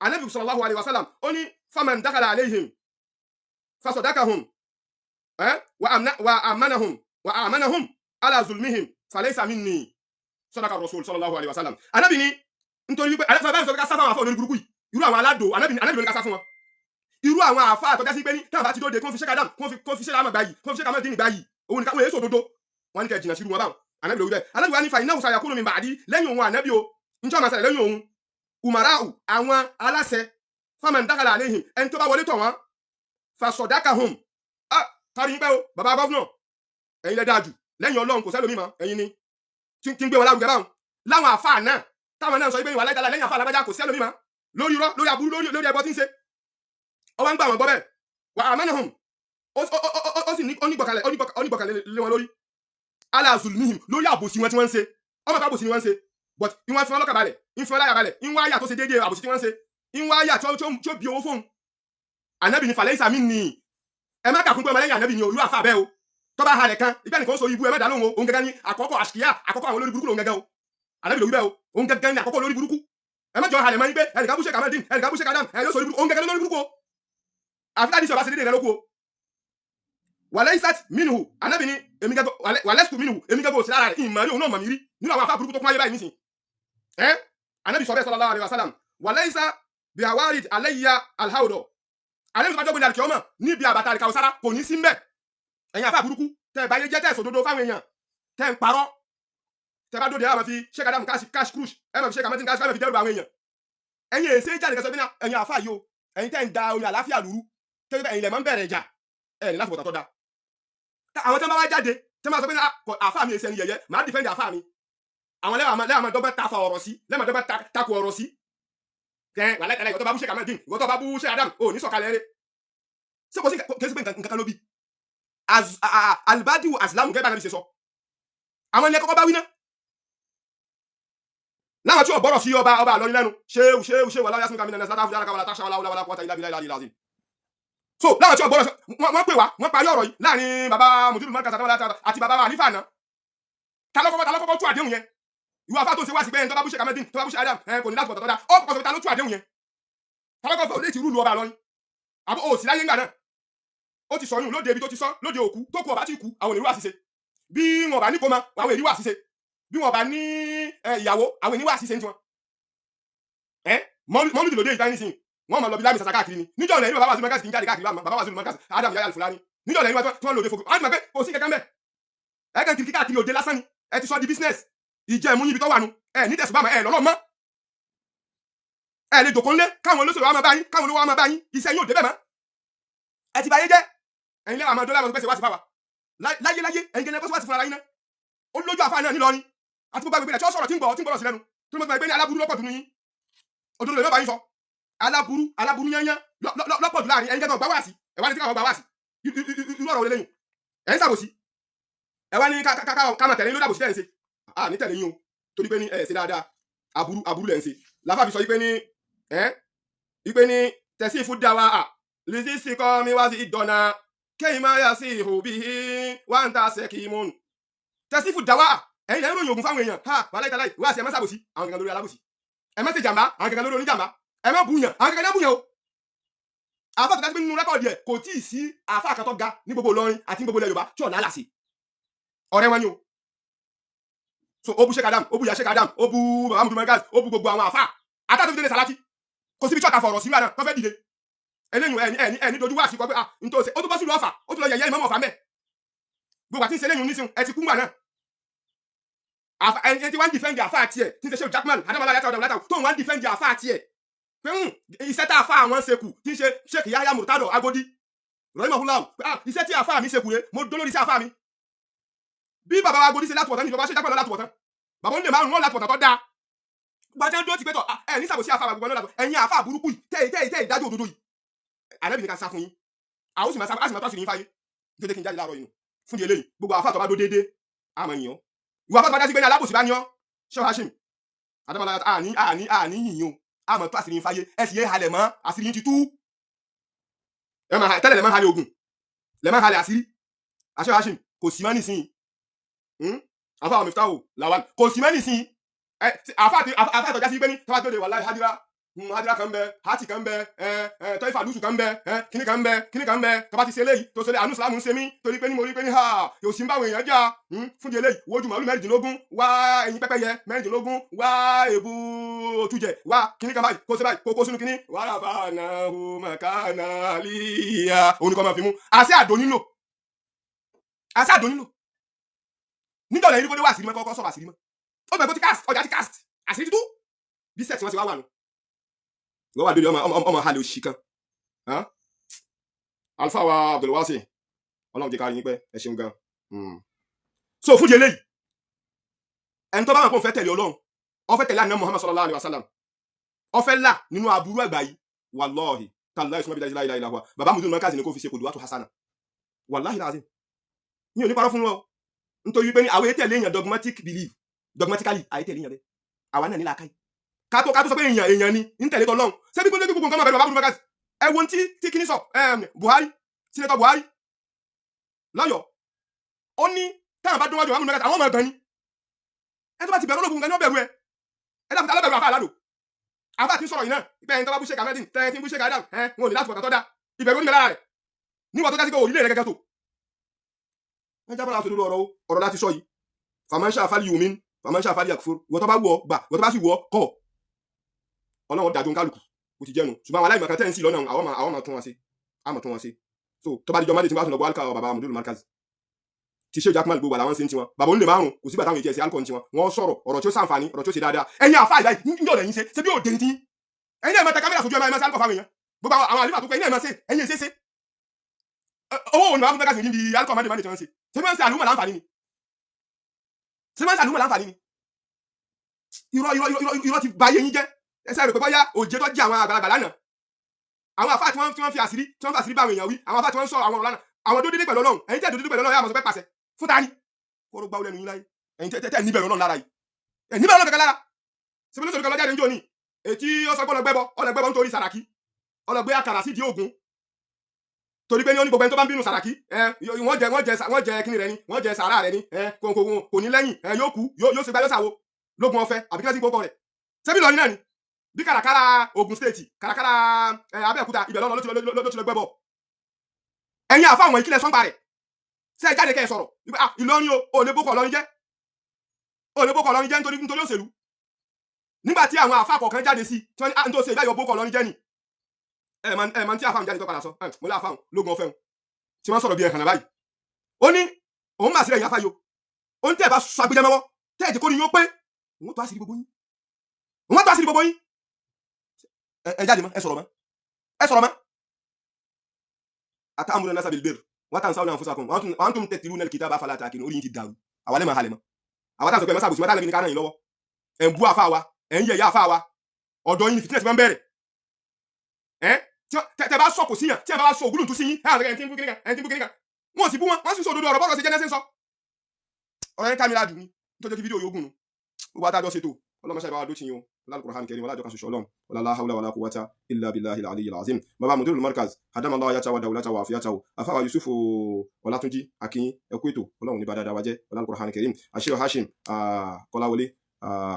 Ànábì صلى الله عليه وسلم ó ní فمن دخل عليهم فصدقهم وآمنهم على ظلمهم فليس مني، صدق الرسول صلى الله عليه وسلم. Ànábì ní nítorí wípé ànábì sọ pé ká sá fáwọn àfọ olórí burúkú yìí, irú àwọn aládò. Ànábì ló ní ká sá fún wọn, irú àwọn àfa àtọ́já sí pé ní táwọn bá ti dóde, kó fi ṣẹ́ka dam, kó fi ṣẹ́ka àmọ̀ gbáyìí, kó fi ṣẹ́ka àmọ̀ dín ní gbáyìí, òun nìkan wọ́n èso òdodo wọn ní kẹ́ jìnnà sí irú wọn báwọn. Ànábì ló wí bẹ́ẹ̀. Ànábì wa ní فإنه سيكون من بعدي, lẹ́yìn òun ànábì o, njẹ́ ọmọ sẹlẹ̀ lẹ́yìn òun, أمراء, àwọn aláṣẹ, فمن دخل عليهم, ẹni tó bá wọlé tọ̀ wọ́n, فصدقهم. Ah, kárí yín pẹ́ o, bàbá governor, ẹ̀yin lẹ dáa jù lẹ́yìn Ọlọ́run, kò sẹ́lòmíì mọ́, ẹ̀yin ni tí ń gbé wọn lárugẹ báwọn. Láwọn àfáà náà táwọn náà sọ pé ìwà láìdára lẹ́yìn àfáà alágbájá, kò sẹ́lòmíì mọ́, lórí irọ́, lórí aburú, lórí ẹbọ tí ń ṣe, ọwọ́ ń gbà wọ́n gbọ́ bẹ́ẹ̀, وآمنهم, ó sì ní onígbọ̀kànlẹ̀ lé wọn lórí, على ظلمهم, lórí àbòsí wọn tí wọ́n ń ṣe. Ọmọ bá àbòsí ni wọ́n ń ṣe, but ìwọ̀n fi wọn lọ́kàn balẹ̀, ń fi wọn láyà balẹ̀, ń wá àyà tó ṣe déédéé àbòsí tí wọ́n ń ṣe, ń wá àyà tí ó bí owó fóun. Ànábì ní فليس مني. Ẹ má kàkún pé ọmọlẹ́yìn ànábì ni o, irú àfa bẹ́ẹ̀ o. Tó bá halẹ̀ kan ìgbà nìkan ó sọ ibú, ẹ má dá lóhùn o. Òun gẹ́gẹ́ ní àkọ́kọ́ أشقياء, àkọ́kọ́ àwọn olórí burúkú lòun gẹ́gẹ́ o. Ànábì ló wí bẹ́ẹ̀ o. Òun gẹ́gẹ́ ní àkọ́kọ́ olórí burúkú. Ẹ má jọ halẹ̀ mọ́ yín pé ẹnìkan bú Sheikh Ahmedin, ẹnìkan bú Sheikh Adam, ẹ yóò sọ olórí burúkú. Òun gẹ́gẹ́ lórí burúkú o, àfi láti sọ bá ṣe déédéé rẹ lóko o. وليست منه, ànábì ní èmi gẹ́gẹ́ ولست منه, èmi gẹ́gẹ́ òsì lára rẹ̀, ìmọ̀ rí òun náà mọ̀ mí rí nínú àwọn afá burúkú tó kún ayé báyìí nísìn. Ẹ ànábì sọ bẹ́ẹ̀ صلى الله عليه وسلم. وليس بوارد علي الحوض. Ànábì tó bá dọ́gbìn àlùkìyámọ̀ níbi àbàtà àlìkàwọ́sára kò ní sí mbẹ̀. Ẹ̀yin afá burúkú tẹ́ ẹ báyé jẹ́, tẹ́ ẹ sòdodo fáwọn èèyàn, tẹ́ ẹ ń parọ́, tẹ́ bá dóde, ẹ máa fi Sheikh Adam cash cash crush, ẹ máa fi Sheikh Ahmedin cash, ẹ máa fi dẹ́rù àwọn èèyàn. Ẹ̀yin èsè jáde kẹsàn-án bí ẹ̀yin afá yìí o, ẹ̀yin tẹ́ ń da omi àláfíà lúrú, tẹ́ ẹ̀yin lẹ̀ máa ń bẹ̀rẹ̀ ìjà, ẹ̀ ní láti bọ̀tà tó da. Àwọn tẹ́ bá wá jáde tẹ́ máa sọ pé àfá mi èsè ẹni yẹ̀yẹ́, màá defend àfá mi. Àwọn lẹ́wà máa dọ́gbọ́n tafa ọ̀rọ̀ sí, lẹ́wà máa dọ́gbọ́n takò ọ̀rọ̀ sí. Kẹ́ wàlẹ́ tẹ́lẹ̀, ìwọ tó bá bú Sheikh Ahmedin, ìwọ tó bá bú Sheikh Adam, ò ní sọ̀kalẹ̀ rẹ̀. Ṣé kò sí kò sí pé nǹkan kan ló bí البادئ أظلم gẹ́gẹ́ bá nàbí ṣe sọ? Àwọn ilé kọ́kọ́ bá wí ná láwọn tí ò gbọ́rọ̀ sí ọba àlọ́rin lẹ́nu, ṣéwù ṣéwù ṣéwù aláwọ̀ yásùn kàmínà nàṣàlá fúdára kàwàlà táṣà wàlá wàlá quwwata إلا بالله العلي العظيم. So láwọn tí ò gbọ́rọ̀, wọ́n pè wá, wọ́n parí ọ̀rọ̀ yìí láàrin bàbá mùdírù mọ́kàtà àti bàbá àlífà náà. Ta ló kọ́kọ́ tú àdéhùn yẹn? Ìwọ afá tó ṣe wá sí pé ẹni tó bá bú Sheikh Ahmedin, tó bá bú Sheikh Adam, ẹ kò ní láti bọ̀tọ̀ tó dá. Ó kọ́kọ́ sọ pé ta ló tú àdéhùn yẹn? Ta ló kọ́kọ́ létí rúlu ọba àlọ́rin? Àbó òsì láyé ńgbà náà, ó ti sọyún lóde ibi tó ti sọ lóde òkú tó kú. Ọba tí kú, àwọn èrú àṣìṣe bí wọn bá ní kó mọ, àwọn èrú àṣìṣe bí wọn bá ní ìyàwó, àwọn èrú àṣìṣe ní tiwọn. Ẹ mọ́lúdì lóde ìta nísìnyí, wọ́n máa lọ bí lámì sàṣà káàkiri ni. Níjọ́ lẹ́yìn bàbá wàzí mọ́kàsí kì í jáde káàkiri, bàbá wàzí mọ́kàsí Adam Yahya Al-Fulani, níjọ́ lẹ́yìn tí wọ́n lòdì fòkù, wọ́n ti mọ̀ pé kò sí kankan bẹ́ẹ̀. Ẹ kàn kiri káàkiri òde lásán ni. Ẹ ti sọ di business. Ìjẹ́ ìmú yíbi tó wà nù. Ẹ ní tẹ̀sùbá mọ́, ẹ lọ́lọ́ mọ́. Ẹ lè jòkó ńlé káwọn olóṣèlú wa máa bá yín, káwọn olówó wa máa bá yín. Iṣẹ́ yóò débẹ̀ mọ́. Ẹ ti bà ayé jẹ́. Ẹ̀yin lẹ́wọ̀n àmọ́ dọ́là pèsè wá sí fáwa láyé láyé. Ẹ̀yin gẹ́gẹ́ kó wá sí fúnra yín náà. Ó lójú àfa náà nílọrin àti gbogbo agbègbè rẹ̀ tí ó sọ̀rọ̀ tí ń gbọ́rọ̀ sí lẹ́nu tó ní mo ti mọ̀ pé ní aláburú lọ́pọ̀ dùn yín. Òdodo lè má bá yín sọ. Aláburú, aláburú yányán lọ́pọ̀ jù láàrin ẹ̀yin gẹ́gẹ́ gbà wá sí. Ẹ̀ wá ní tí káwọn gbà wá sí. Irú ọ̀rọ̀ wọlé lẹ́yìn ẹ̀ ń sàbòsí. Ẹ wá ní ká máa tẹ̀lé yín lórí àbòsí tẹ̀ ń ṣe. À ní tẹ̀lé yín o, torí pé ní ẹ̀ ṣe dáadáa, aburú aburú lẹ̀ ń ṣe. Láfà fi sọ wípé ní ẹ́ wípé ní tẹ̀sí fún dáwà à lìsí sí kọ́ mi wá sí ìdọ̀nà kéyìn máa yà sí ihò bí wá ń ta ṣe kì í mú tẹ̀sí fún dáwà. Ẹ̀yin lẹ́yìn ròyìn ògùn fáwọn èèyàn ha wàhálà ìtàláì wá sí. Ẹ má ṣàbòsí, àwọn kankan lórí alábòsí. Ẹ má ṣe jàmbá, àwọn kankan lórí oníjàmbá. Ẹ má bùyàn, àwọn kankan ní bùyàn o. Àfa tó dájú pé nínú record ẹ̀, kò tí ì sí àfa kan tó ga ní gbogbo Ìlọrin àti ní gbogbo ilẹ̀ Yorùbá tí ò lálàsì ọ̀rẹ́ wọn ni o. So ó bu Sheikh Adam, ó bu ya Sheikh Adam, ó bu baba Mudu Markaz, ó bu gbogbo àwọn àfa àtàtúntò délé Sàláàtì. Kò síbi tí ọ̀tà fọ̀rọ̀ síwájú náà tó fẹ́ dìde eléyìí. Ẹni dojú wá sí kọ pé ah n tó ṣe, ó tún bọ́ sílùú Ọ̀fà, ó tún lọ yẹ̀yẹ́ ìmọ̀mọ̀ Ọ̀fà mẹ́. Gbogbo àti ń ṣe eléyìí nísìnyí, ẹ ti kú ngbà náà. Ẹni tí wọ́n ń defend àfa àti ẹ̀ tí ń ṣe Sheikh Jackman adamala yàtọ̀ ọ̀dọ̀ látàwọn tó ń wọ́n ń defend àfa àti ẹ̀ pé iṣẹ́ tá a fa àwọn ṣe kù tí ń ṣe Sheikh Yahya Murtado Agodi rahimahullah, pé ah iṣẹ́ tí àfa mi ṣe kù rè, mo dó lórí iṣẹ́ àfa mi. Bí bàbá wa Agodi ṣe látùwọ̀tán ní bàbá Sheikh Jackman lọ látùwọ̀tán, bàbá onílé márùn-ún wọn látùwọ̀tán tó dáa. Gbajẹ́ dúró ti pé tọ̀ ẹ ní sàbòsí àfa gbogbo náà látọ̀. Ẹ̀yin àfa burúkú yìí tẹ́ tẹ́ tẹ́ ìdájọ́ òdodo yìí, ànábì ní ká sá fún yín, àwọn sì máa sá, á sì máa tó àṣírí yín fáyé. Nítorí kí n jáde láàárọ̀ yìí nù fún di eléyìí. Gbogbo àfa tó bá dó déédéé àmọ́ yìí ọ́, ìwà àfa tó bá dá sí pé ní alábòsí bá ní ọ́, Sheikh Hashim adamala, àní yìnyín o, àmọ́ tó àṣírí yín fáyé. Ẹ sì yé halẹ̀ mọ́, àṣírí yín ti tú. Ẹ máa tẹ́lẹ̀ lẹ́ máa halẹ̀ ogun, lẹ́ máa halẹ̀ àṣírí. Sheikh Hashim kò sí mọ́ nísìnyí. Àfa àwọn Miftahu Lawal kò sí mọ́ nísìnyí. Àfa àtọ̀já sí pé ní tọ́wá tó de wàláhì hadira, hadira kan bẹ, hati kan bẹ, ẹ ẹ tọ́ífà lùsù kan bẹ, ẹ kíní kan bẹ, kíní kan bẹ. Tọ́ba ti ṣe eléyìí tó ṣe eléyìí, àánú Ìsìlámù ń ṣe mí torí pé ní mo rí pé ní ha yóò sì ń báwọn èèyàn jà. Fún di eléyìí, wojú màálù 16 wá, ẹyin pẹ́pẹ́yẹ 16 wá, èbú òtújẹ wá, kíní kan báyìí kó ṣe báyìí, kó kó sínú kíní wàrà fàánà màkànà àlìyà, òun ni kò máa fi mú àṣẹ àdó nílò, àṣẹ àdó nílò. Níjọ́ lẹ́yìn kó dé wá àṣírí mọ́, kọ́kọ́ sọ̀rọ̀ àṣírí mọ́, ó bẹ̀rẹ̀ kó ti cast, ọjà ti cast, àṣírí ti tú. Bí sẹ́ẹ̀tì wọn ti wá wà nù, wọ́n wà lórí ọmọ ọmọ halẹ̀ òṣì kan. Alfa wa Abdulwasi, Ọlọ́run jẹ́ ká rí yín pẹ́, ẹ ṣeun gan. So fún di eléyìí, ẹni tó bá wọn kó fẹ́ tẹ̀lé Ọlọ́run, ó fẹ́ tẹ̀lé àná Muhammad sallallahu alayhi wa sallam, ó fẹ́ là nínú aburú àgbà yìí, wàlọ́ọ̀hì tàlá ìsúnmọ́ bíi láìláì láìláì, bàbá Mudu Markaz ni kò fi ṣe kòdùwàtò hasana. Wàláhì lazim, mi ò ní parọ́ fún wọn o, nítorí pé ní àwọn ètẹ̀lé èèyàn dogmatic belief, dogmatically àyè tẹ̀lé èèyàn bẹ́ẹ̀. Àwa náà ní làákàyè kátó sọ pé èèyàn èèyàn ni ń tẹ̀lé tọ́lọ́run. Ṣé bí gbogbo nǹkan máa bẹ̀rẹ̀ bàbá Mudu Markaz? Ẹ wo tí kíní sọ, Buhari, Senator Buhari lọ́yọ̀ọ́, ó ní táwọn bá dúnwájú bàbá Mudu Markaz, àwọn ọmọ ẹ̀gbọ́n ni. Ẹ tó bá ti bẹ̀rù ológun nǹkan ní wọ́n bẹ̀rù ẹ. Ẹ dàbí alábẹ̀rù àfa àládò, àfa ti ń sọ̀rọ̀ yìí náà pé ẹni tó bá bú Sheikh Ahmed, tẹ́ ti ń bú Sheikh Adam, ẹ wọn ò ní láti wọ̀tà tó dá ìbẹ̀rù onímọ̀ lára rẹ̀ níwọ̀n tó dá sí pé òrìlẹ̀ rẹ̀ gẹ́gẹ́ tó. Ẹ jábọ̀ láti olórí ọ̀rọ̀ ọ̀rọ̀ láti sọ yìí. Faman sha'a falyu'min, faman sha'a falyakfur. Ìwọ tó bá wù ọ́ gbà, ìwọ tó bá sì wù ọ́ kọ̀. Ọlọ́run dájú kálukú bó ti jẹ́nu. Ṣùgbọ́n àwọn aláìmọ̀kan tẹ́ ń sí lọ́nà, àwọn máa tún wọn ṣe, á máa tún wọn ṣe. So tó bá dijọ́ mọ́dé tí wọ́n bá tún lọ gbọ́ alka bàbá Mudu Markaz ti Sheikh Jackman, gbogbo àwọn ṣe ń tiwọn. Bàbá onílé márùn kò sígbà táwọn ètí ẹ̀sìn alcohol tiwọn, wọ́n sọ̀rọ̀ ọ̀rọ̀ tí ó sàǹfààní, ọ̀rọ̀ tí ó ṣe dáadáa. Ẹ̀yin àfa ìbáyìí ń jọ̀dọ̀ ẹ̀yin ṣe ṣe bí òde ní tí ẹ̀yin náà máa tẹ kámẹ́rà sójú, ẹ̀ máa ṣe alcohol fáwọn èèyàn. Gbogbo àwọn àlífà tó pẹ́ ẹ̀yin náà máa ṣe, ẹ̀yin ṣe ṣe owó òun ni bàbá Markaz níbi alcohol mọ́dé mọ́dé tí wọ́n ṣe ṣe máa ń ṣe àlùmọ̀ láǹfààní ni, ṣe máa ń ṣe àlùmọ̀ láǹfààní ni. Irọ́ irọ́ irọ́ irọ́ ti ba ayé yín jẹ́. Ẹsẹ̀ rẹ̀ pé bóyá òjé tó jẹ́ àwọn àgbàlagbà lánàá, àwọn àfáà tí wọ́n fi àṣírí, tí wọ́n fi àṣírí bá àwọn èèyàn wí, àwọn àfáà tí wọ́n ń sọ àwọn ọ̀rọ̀ lánàá, àwọn tó dédé pẹ̀lú Ọlọ́run. Ẹ̀yin tẹ́ tó dédé pẹ̀lú Ọlọ́run, yà máa sọ pé pàṣẹ fún ta ni kóró gbáwó lẹ́nu yín láyé. Ẹ̀yin tẹ́ tẹ́ níbẹ̀rù Ọlọ́run lára yìí, ẹ̀ níbẹ̀rù Ọlọ́run kankan lára. Síbi lóṣèlú kan lọ́jáde ń jò ní ètí ó sọ pé ọlọ́gbẹ́bọ, ọlọ́gbẹ́bọ nítorí Sàràkí, ọlọ́gbẹ́ àkàrà sí di Ògún, torí pé ní ó ní gbogbo ẹni tó bá ń bínú Sàràkí, ẹ wọ́n jẹ kíni rẹ ni, wọ́n jẹ sàrà rẹ ni, ẹ kò ní lẹ́yìn, ẹ yóò kú, yóò ṣe gbá, yóò ṣàwo lógun ọ̀fẹ́ àbí kílẹ̀ sí gbókọ rẹ̀. Ṣebí lọ́rin náà ni bí kàràkàrà Ògùn State, kàràkàrà ẹ Abẹ́òkúta, ibẹ̀ lọ́nà ló ti lọ gbẹ́bọ̀. Ẹ̀yin àfa àwọn ìkílẹ̀ sọ́npa rẹ̀ ṣe é jáde kẹ́ ẹ sọ̀rọ̀? Ah, Ìlọrin o, ò lè bókọ̀ Ìlọrin jẹ́, ò lè bókọ̀ Ìlọrin jẹ́ nítorí òṣèlú. Nígbà tí àwọn àfa kọ̀ọ̀kan jáde sí tí wọ́n ní ah nítorí òṣèlú ìbáyọ̀ bókọ̀ Ìlọrin jẹ́ ni, ẹ máa tí àfa àwọn jáde tó padà sọ, mo lé àfa àwọn lógun ọ̀fẹ́ wọn tí wọ́n sọ̀rọ̀ bí ẹ̀hànà báyìí. Ó ní òun mà sílẹ̀ ìyá fáyọ, ó ní tẹ́ ẹ bá sọ agbẹjẹ́ mọ́wọ́, tẹ́ ẹ jẹ́ kó ní yín ó pé òun tó àṣírí gbogbo yín, òun tó àṣírí gbogbo yín. Ẹ jáde mọ́, ẹ sọ̀rọ̀ mọ́, ẹ sọ̀rọ̀ mọ́. Atamuruna nasa bilbir wa tansawna anfusakum wa antum tatluna alkitaba afala ta'qilun. Orí yín ti dàrú. Àwa lè máa halẹ̀ mọ́ àwa táwọn sọ pé ẹ má ṣàbòsí wọn, táwọn ní ká ràn yín lọ́wọ́. Ẹ̀ ń bú àfa wa, ẹ̀ ń yẹ̀yẹ́ àfa wa. Ọ̀dọ̀ yín ni fìtínẹ̀ ti máa ń bẹ̀rẹ̀. Ẹ̀ tẹ bá sọ kò síyàn, tí ẹ bá sọ ògúlùntún sí yín, ẹ̀ ẹ̀ tí ń bú kíníkan, ẹ̀ tí ń bú kíníkan. Wọn ò sì bú wọn, wọn sì sọ òdodo ọ̀rọ̀ bọ́ọ̀rọ̀ ṣe jẹ́ nẹ́sẹ̀ sọ. Ọ̀rọ̀ yẹn ká mi ládùn ní nítorí kí fídíò yóò gùn nù. Gbogbo adájọ́ ṣètò ọlọ́mọṣẹ́ ìbáwá dó ti yín o. Al-Qur'an Karim, wala jọkan ṣoṣo Ọlọ́run, wala la hawla wala quwwata illa billahi al-aliyyil azim. Baba Mudirul Markaz, hadama Allah yata wa dawlata wa afiyatahu. Afawa Yusuf Ọlátúnjí Akin, ẹkú ètò, Ọlọ́run ní bá dáadáa wa jẹ́, wala Al-Qur'an Karim. Ashiru Hashim Kọ́láwọlé,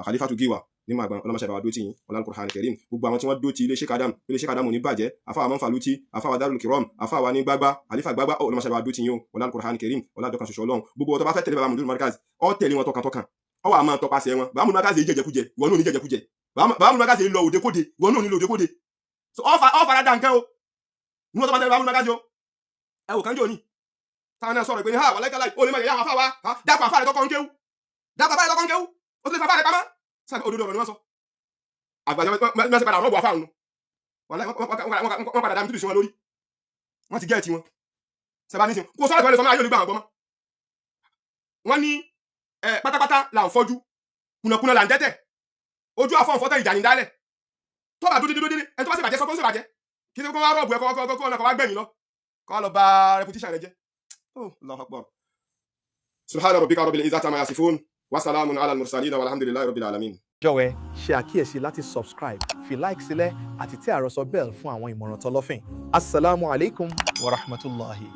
Khalifatu Giwa ní màgbọ́n, ọlọ́mọṣẹ́ ìbáwá dó ti yín, wala Al-Qur'an Karim. Gbogbo àwọn tí wọ́n dó ti ilé Sheikh Adam, ilé Sheikh Adam ò ní bàjẹ́. Afawa Manfaluti, afawa Darul Kiram, afawa ní gbágbá, Khalifa gbágbá, ọlọ́mọṣẹ́ ìbáwá dó ti yín o, wala Al-Qur'an Karim, wala jọkan ṣoṣo Ọlọ́run. Gbogbo ọ̀tọ̀ bá fẹ́ tẹ̀lé baba Mudirul Markaz, ó tẹ̀lé wọn tọkàntọkàn. Ọ wà máa tọpasẹ̀ wọn. Bàbá Mùdírù Márkàzì jẹjẹkújẹ, ìwọ náà ní jẹjẹkújẹ. Bàbá Mùdírù Márkàzì lọ òde kóde, ìwọ náà ní lọ òde kóde. So ọ fara da nǹkan o ní wọn tó bá tẹ̀lé bàbá Mùdírù Márkàzì o. Ẹ wò kánjọ ni táwọn náà sọ̀rọ̀ pé ní ha wàlẹ́ kálá ó lè má yẹ àwọn afá wa ha dákọ̀ afá rẹ̀ tọkọ̀ ń kéwú, dákọ̀ afá rẹ̀ tọkọ̀ ń kéwú, ó sì lè fa afá rẹ̀ pamọ́. Sábẹ́ òdodo ọ̀rọ̀ ni wọ́n sọ. Àgbàjọ wọ́n ti padà rọ́ọ̀bù afá òun wàlẹ́, wọ́n padà dá mi túbì sí wọn lórí, wọ́n ti gẹ́ẹ̀tì wọn. Sábà nísìnyí kò sọ̀rọ̀ pẹ̀lú sọmọ ayé olùgbà àwọn gbọ́mọ́ wọ́n ní ẹ pátápátá là ń fọ́jú, kùnàkùnà là ń dẹ́tẹ̀, ojú àfọ̀n fọ́tẹ̀ ìjà ní dálẹ̀. Tó bá dúdú dúdú, ẹni tó bá sì bàjẹ́ sọ pé ó sì bàjẹ́, kí ṣe kó wá rọ̀bù ẹ kọ́ kọ́ kọ́ kọ́ wá gbẹ̀yìn lọ kọ́ lọ bà reputation rẹ jẹ́. Oh, Allahu akbar. Subhana rabbika rabbil izzati amma yasifun wa salamun ala al-mursalin walhamdulillahi rabbil alamin. Jọ̀wọ́ ẹ ṣe àkíyèsí láti subscribe, fi like sílẹ̀ àti tẹ àròsọ bell fún àwọn ìmọ̀ràn tọlọ́fìn. Asalaamu alaykum wa rahmatulahi.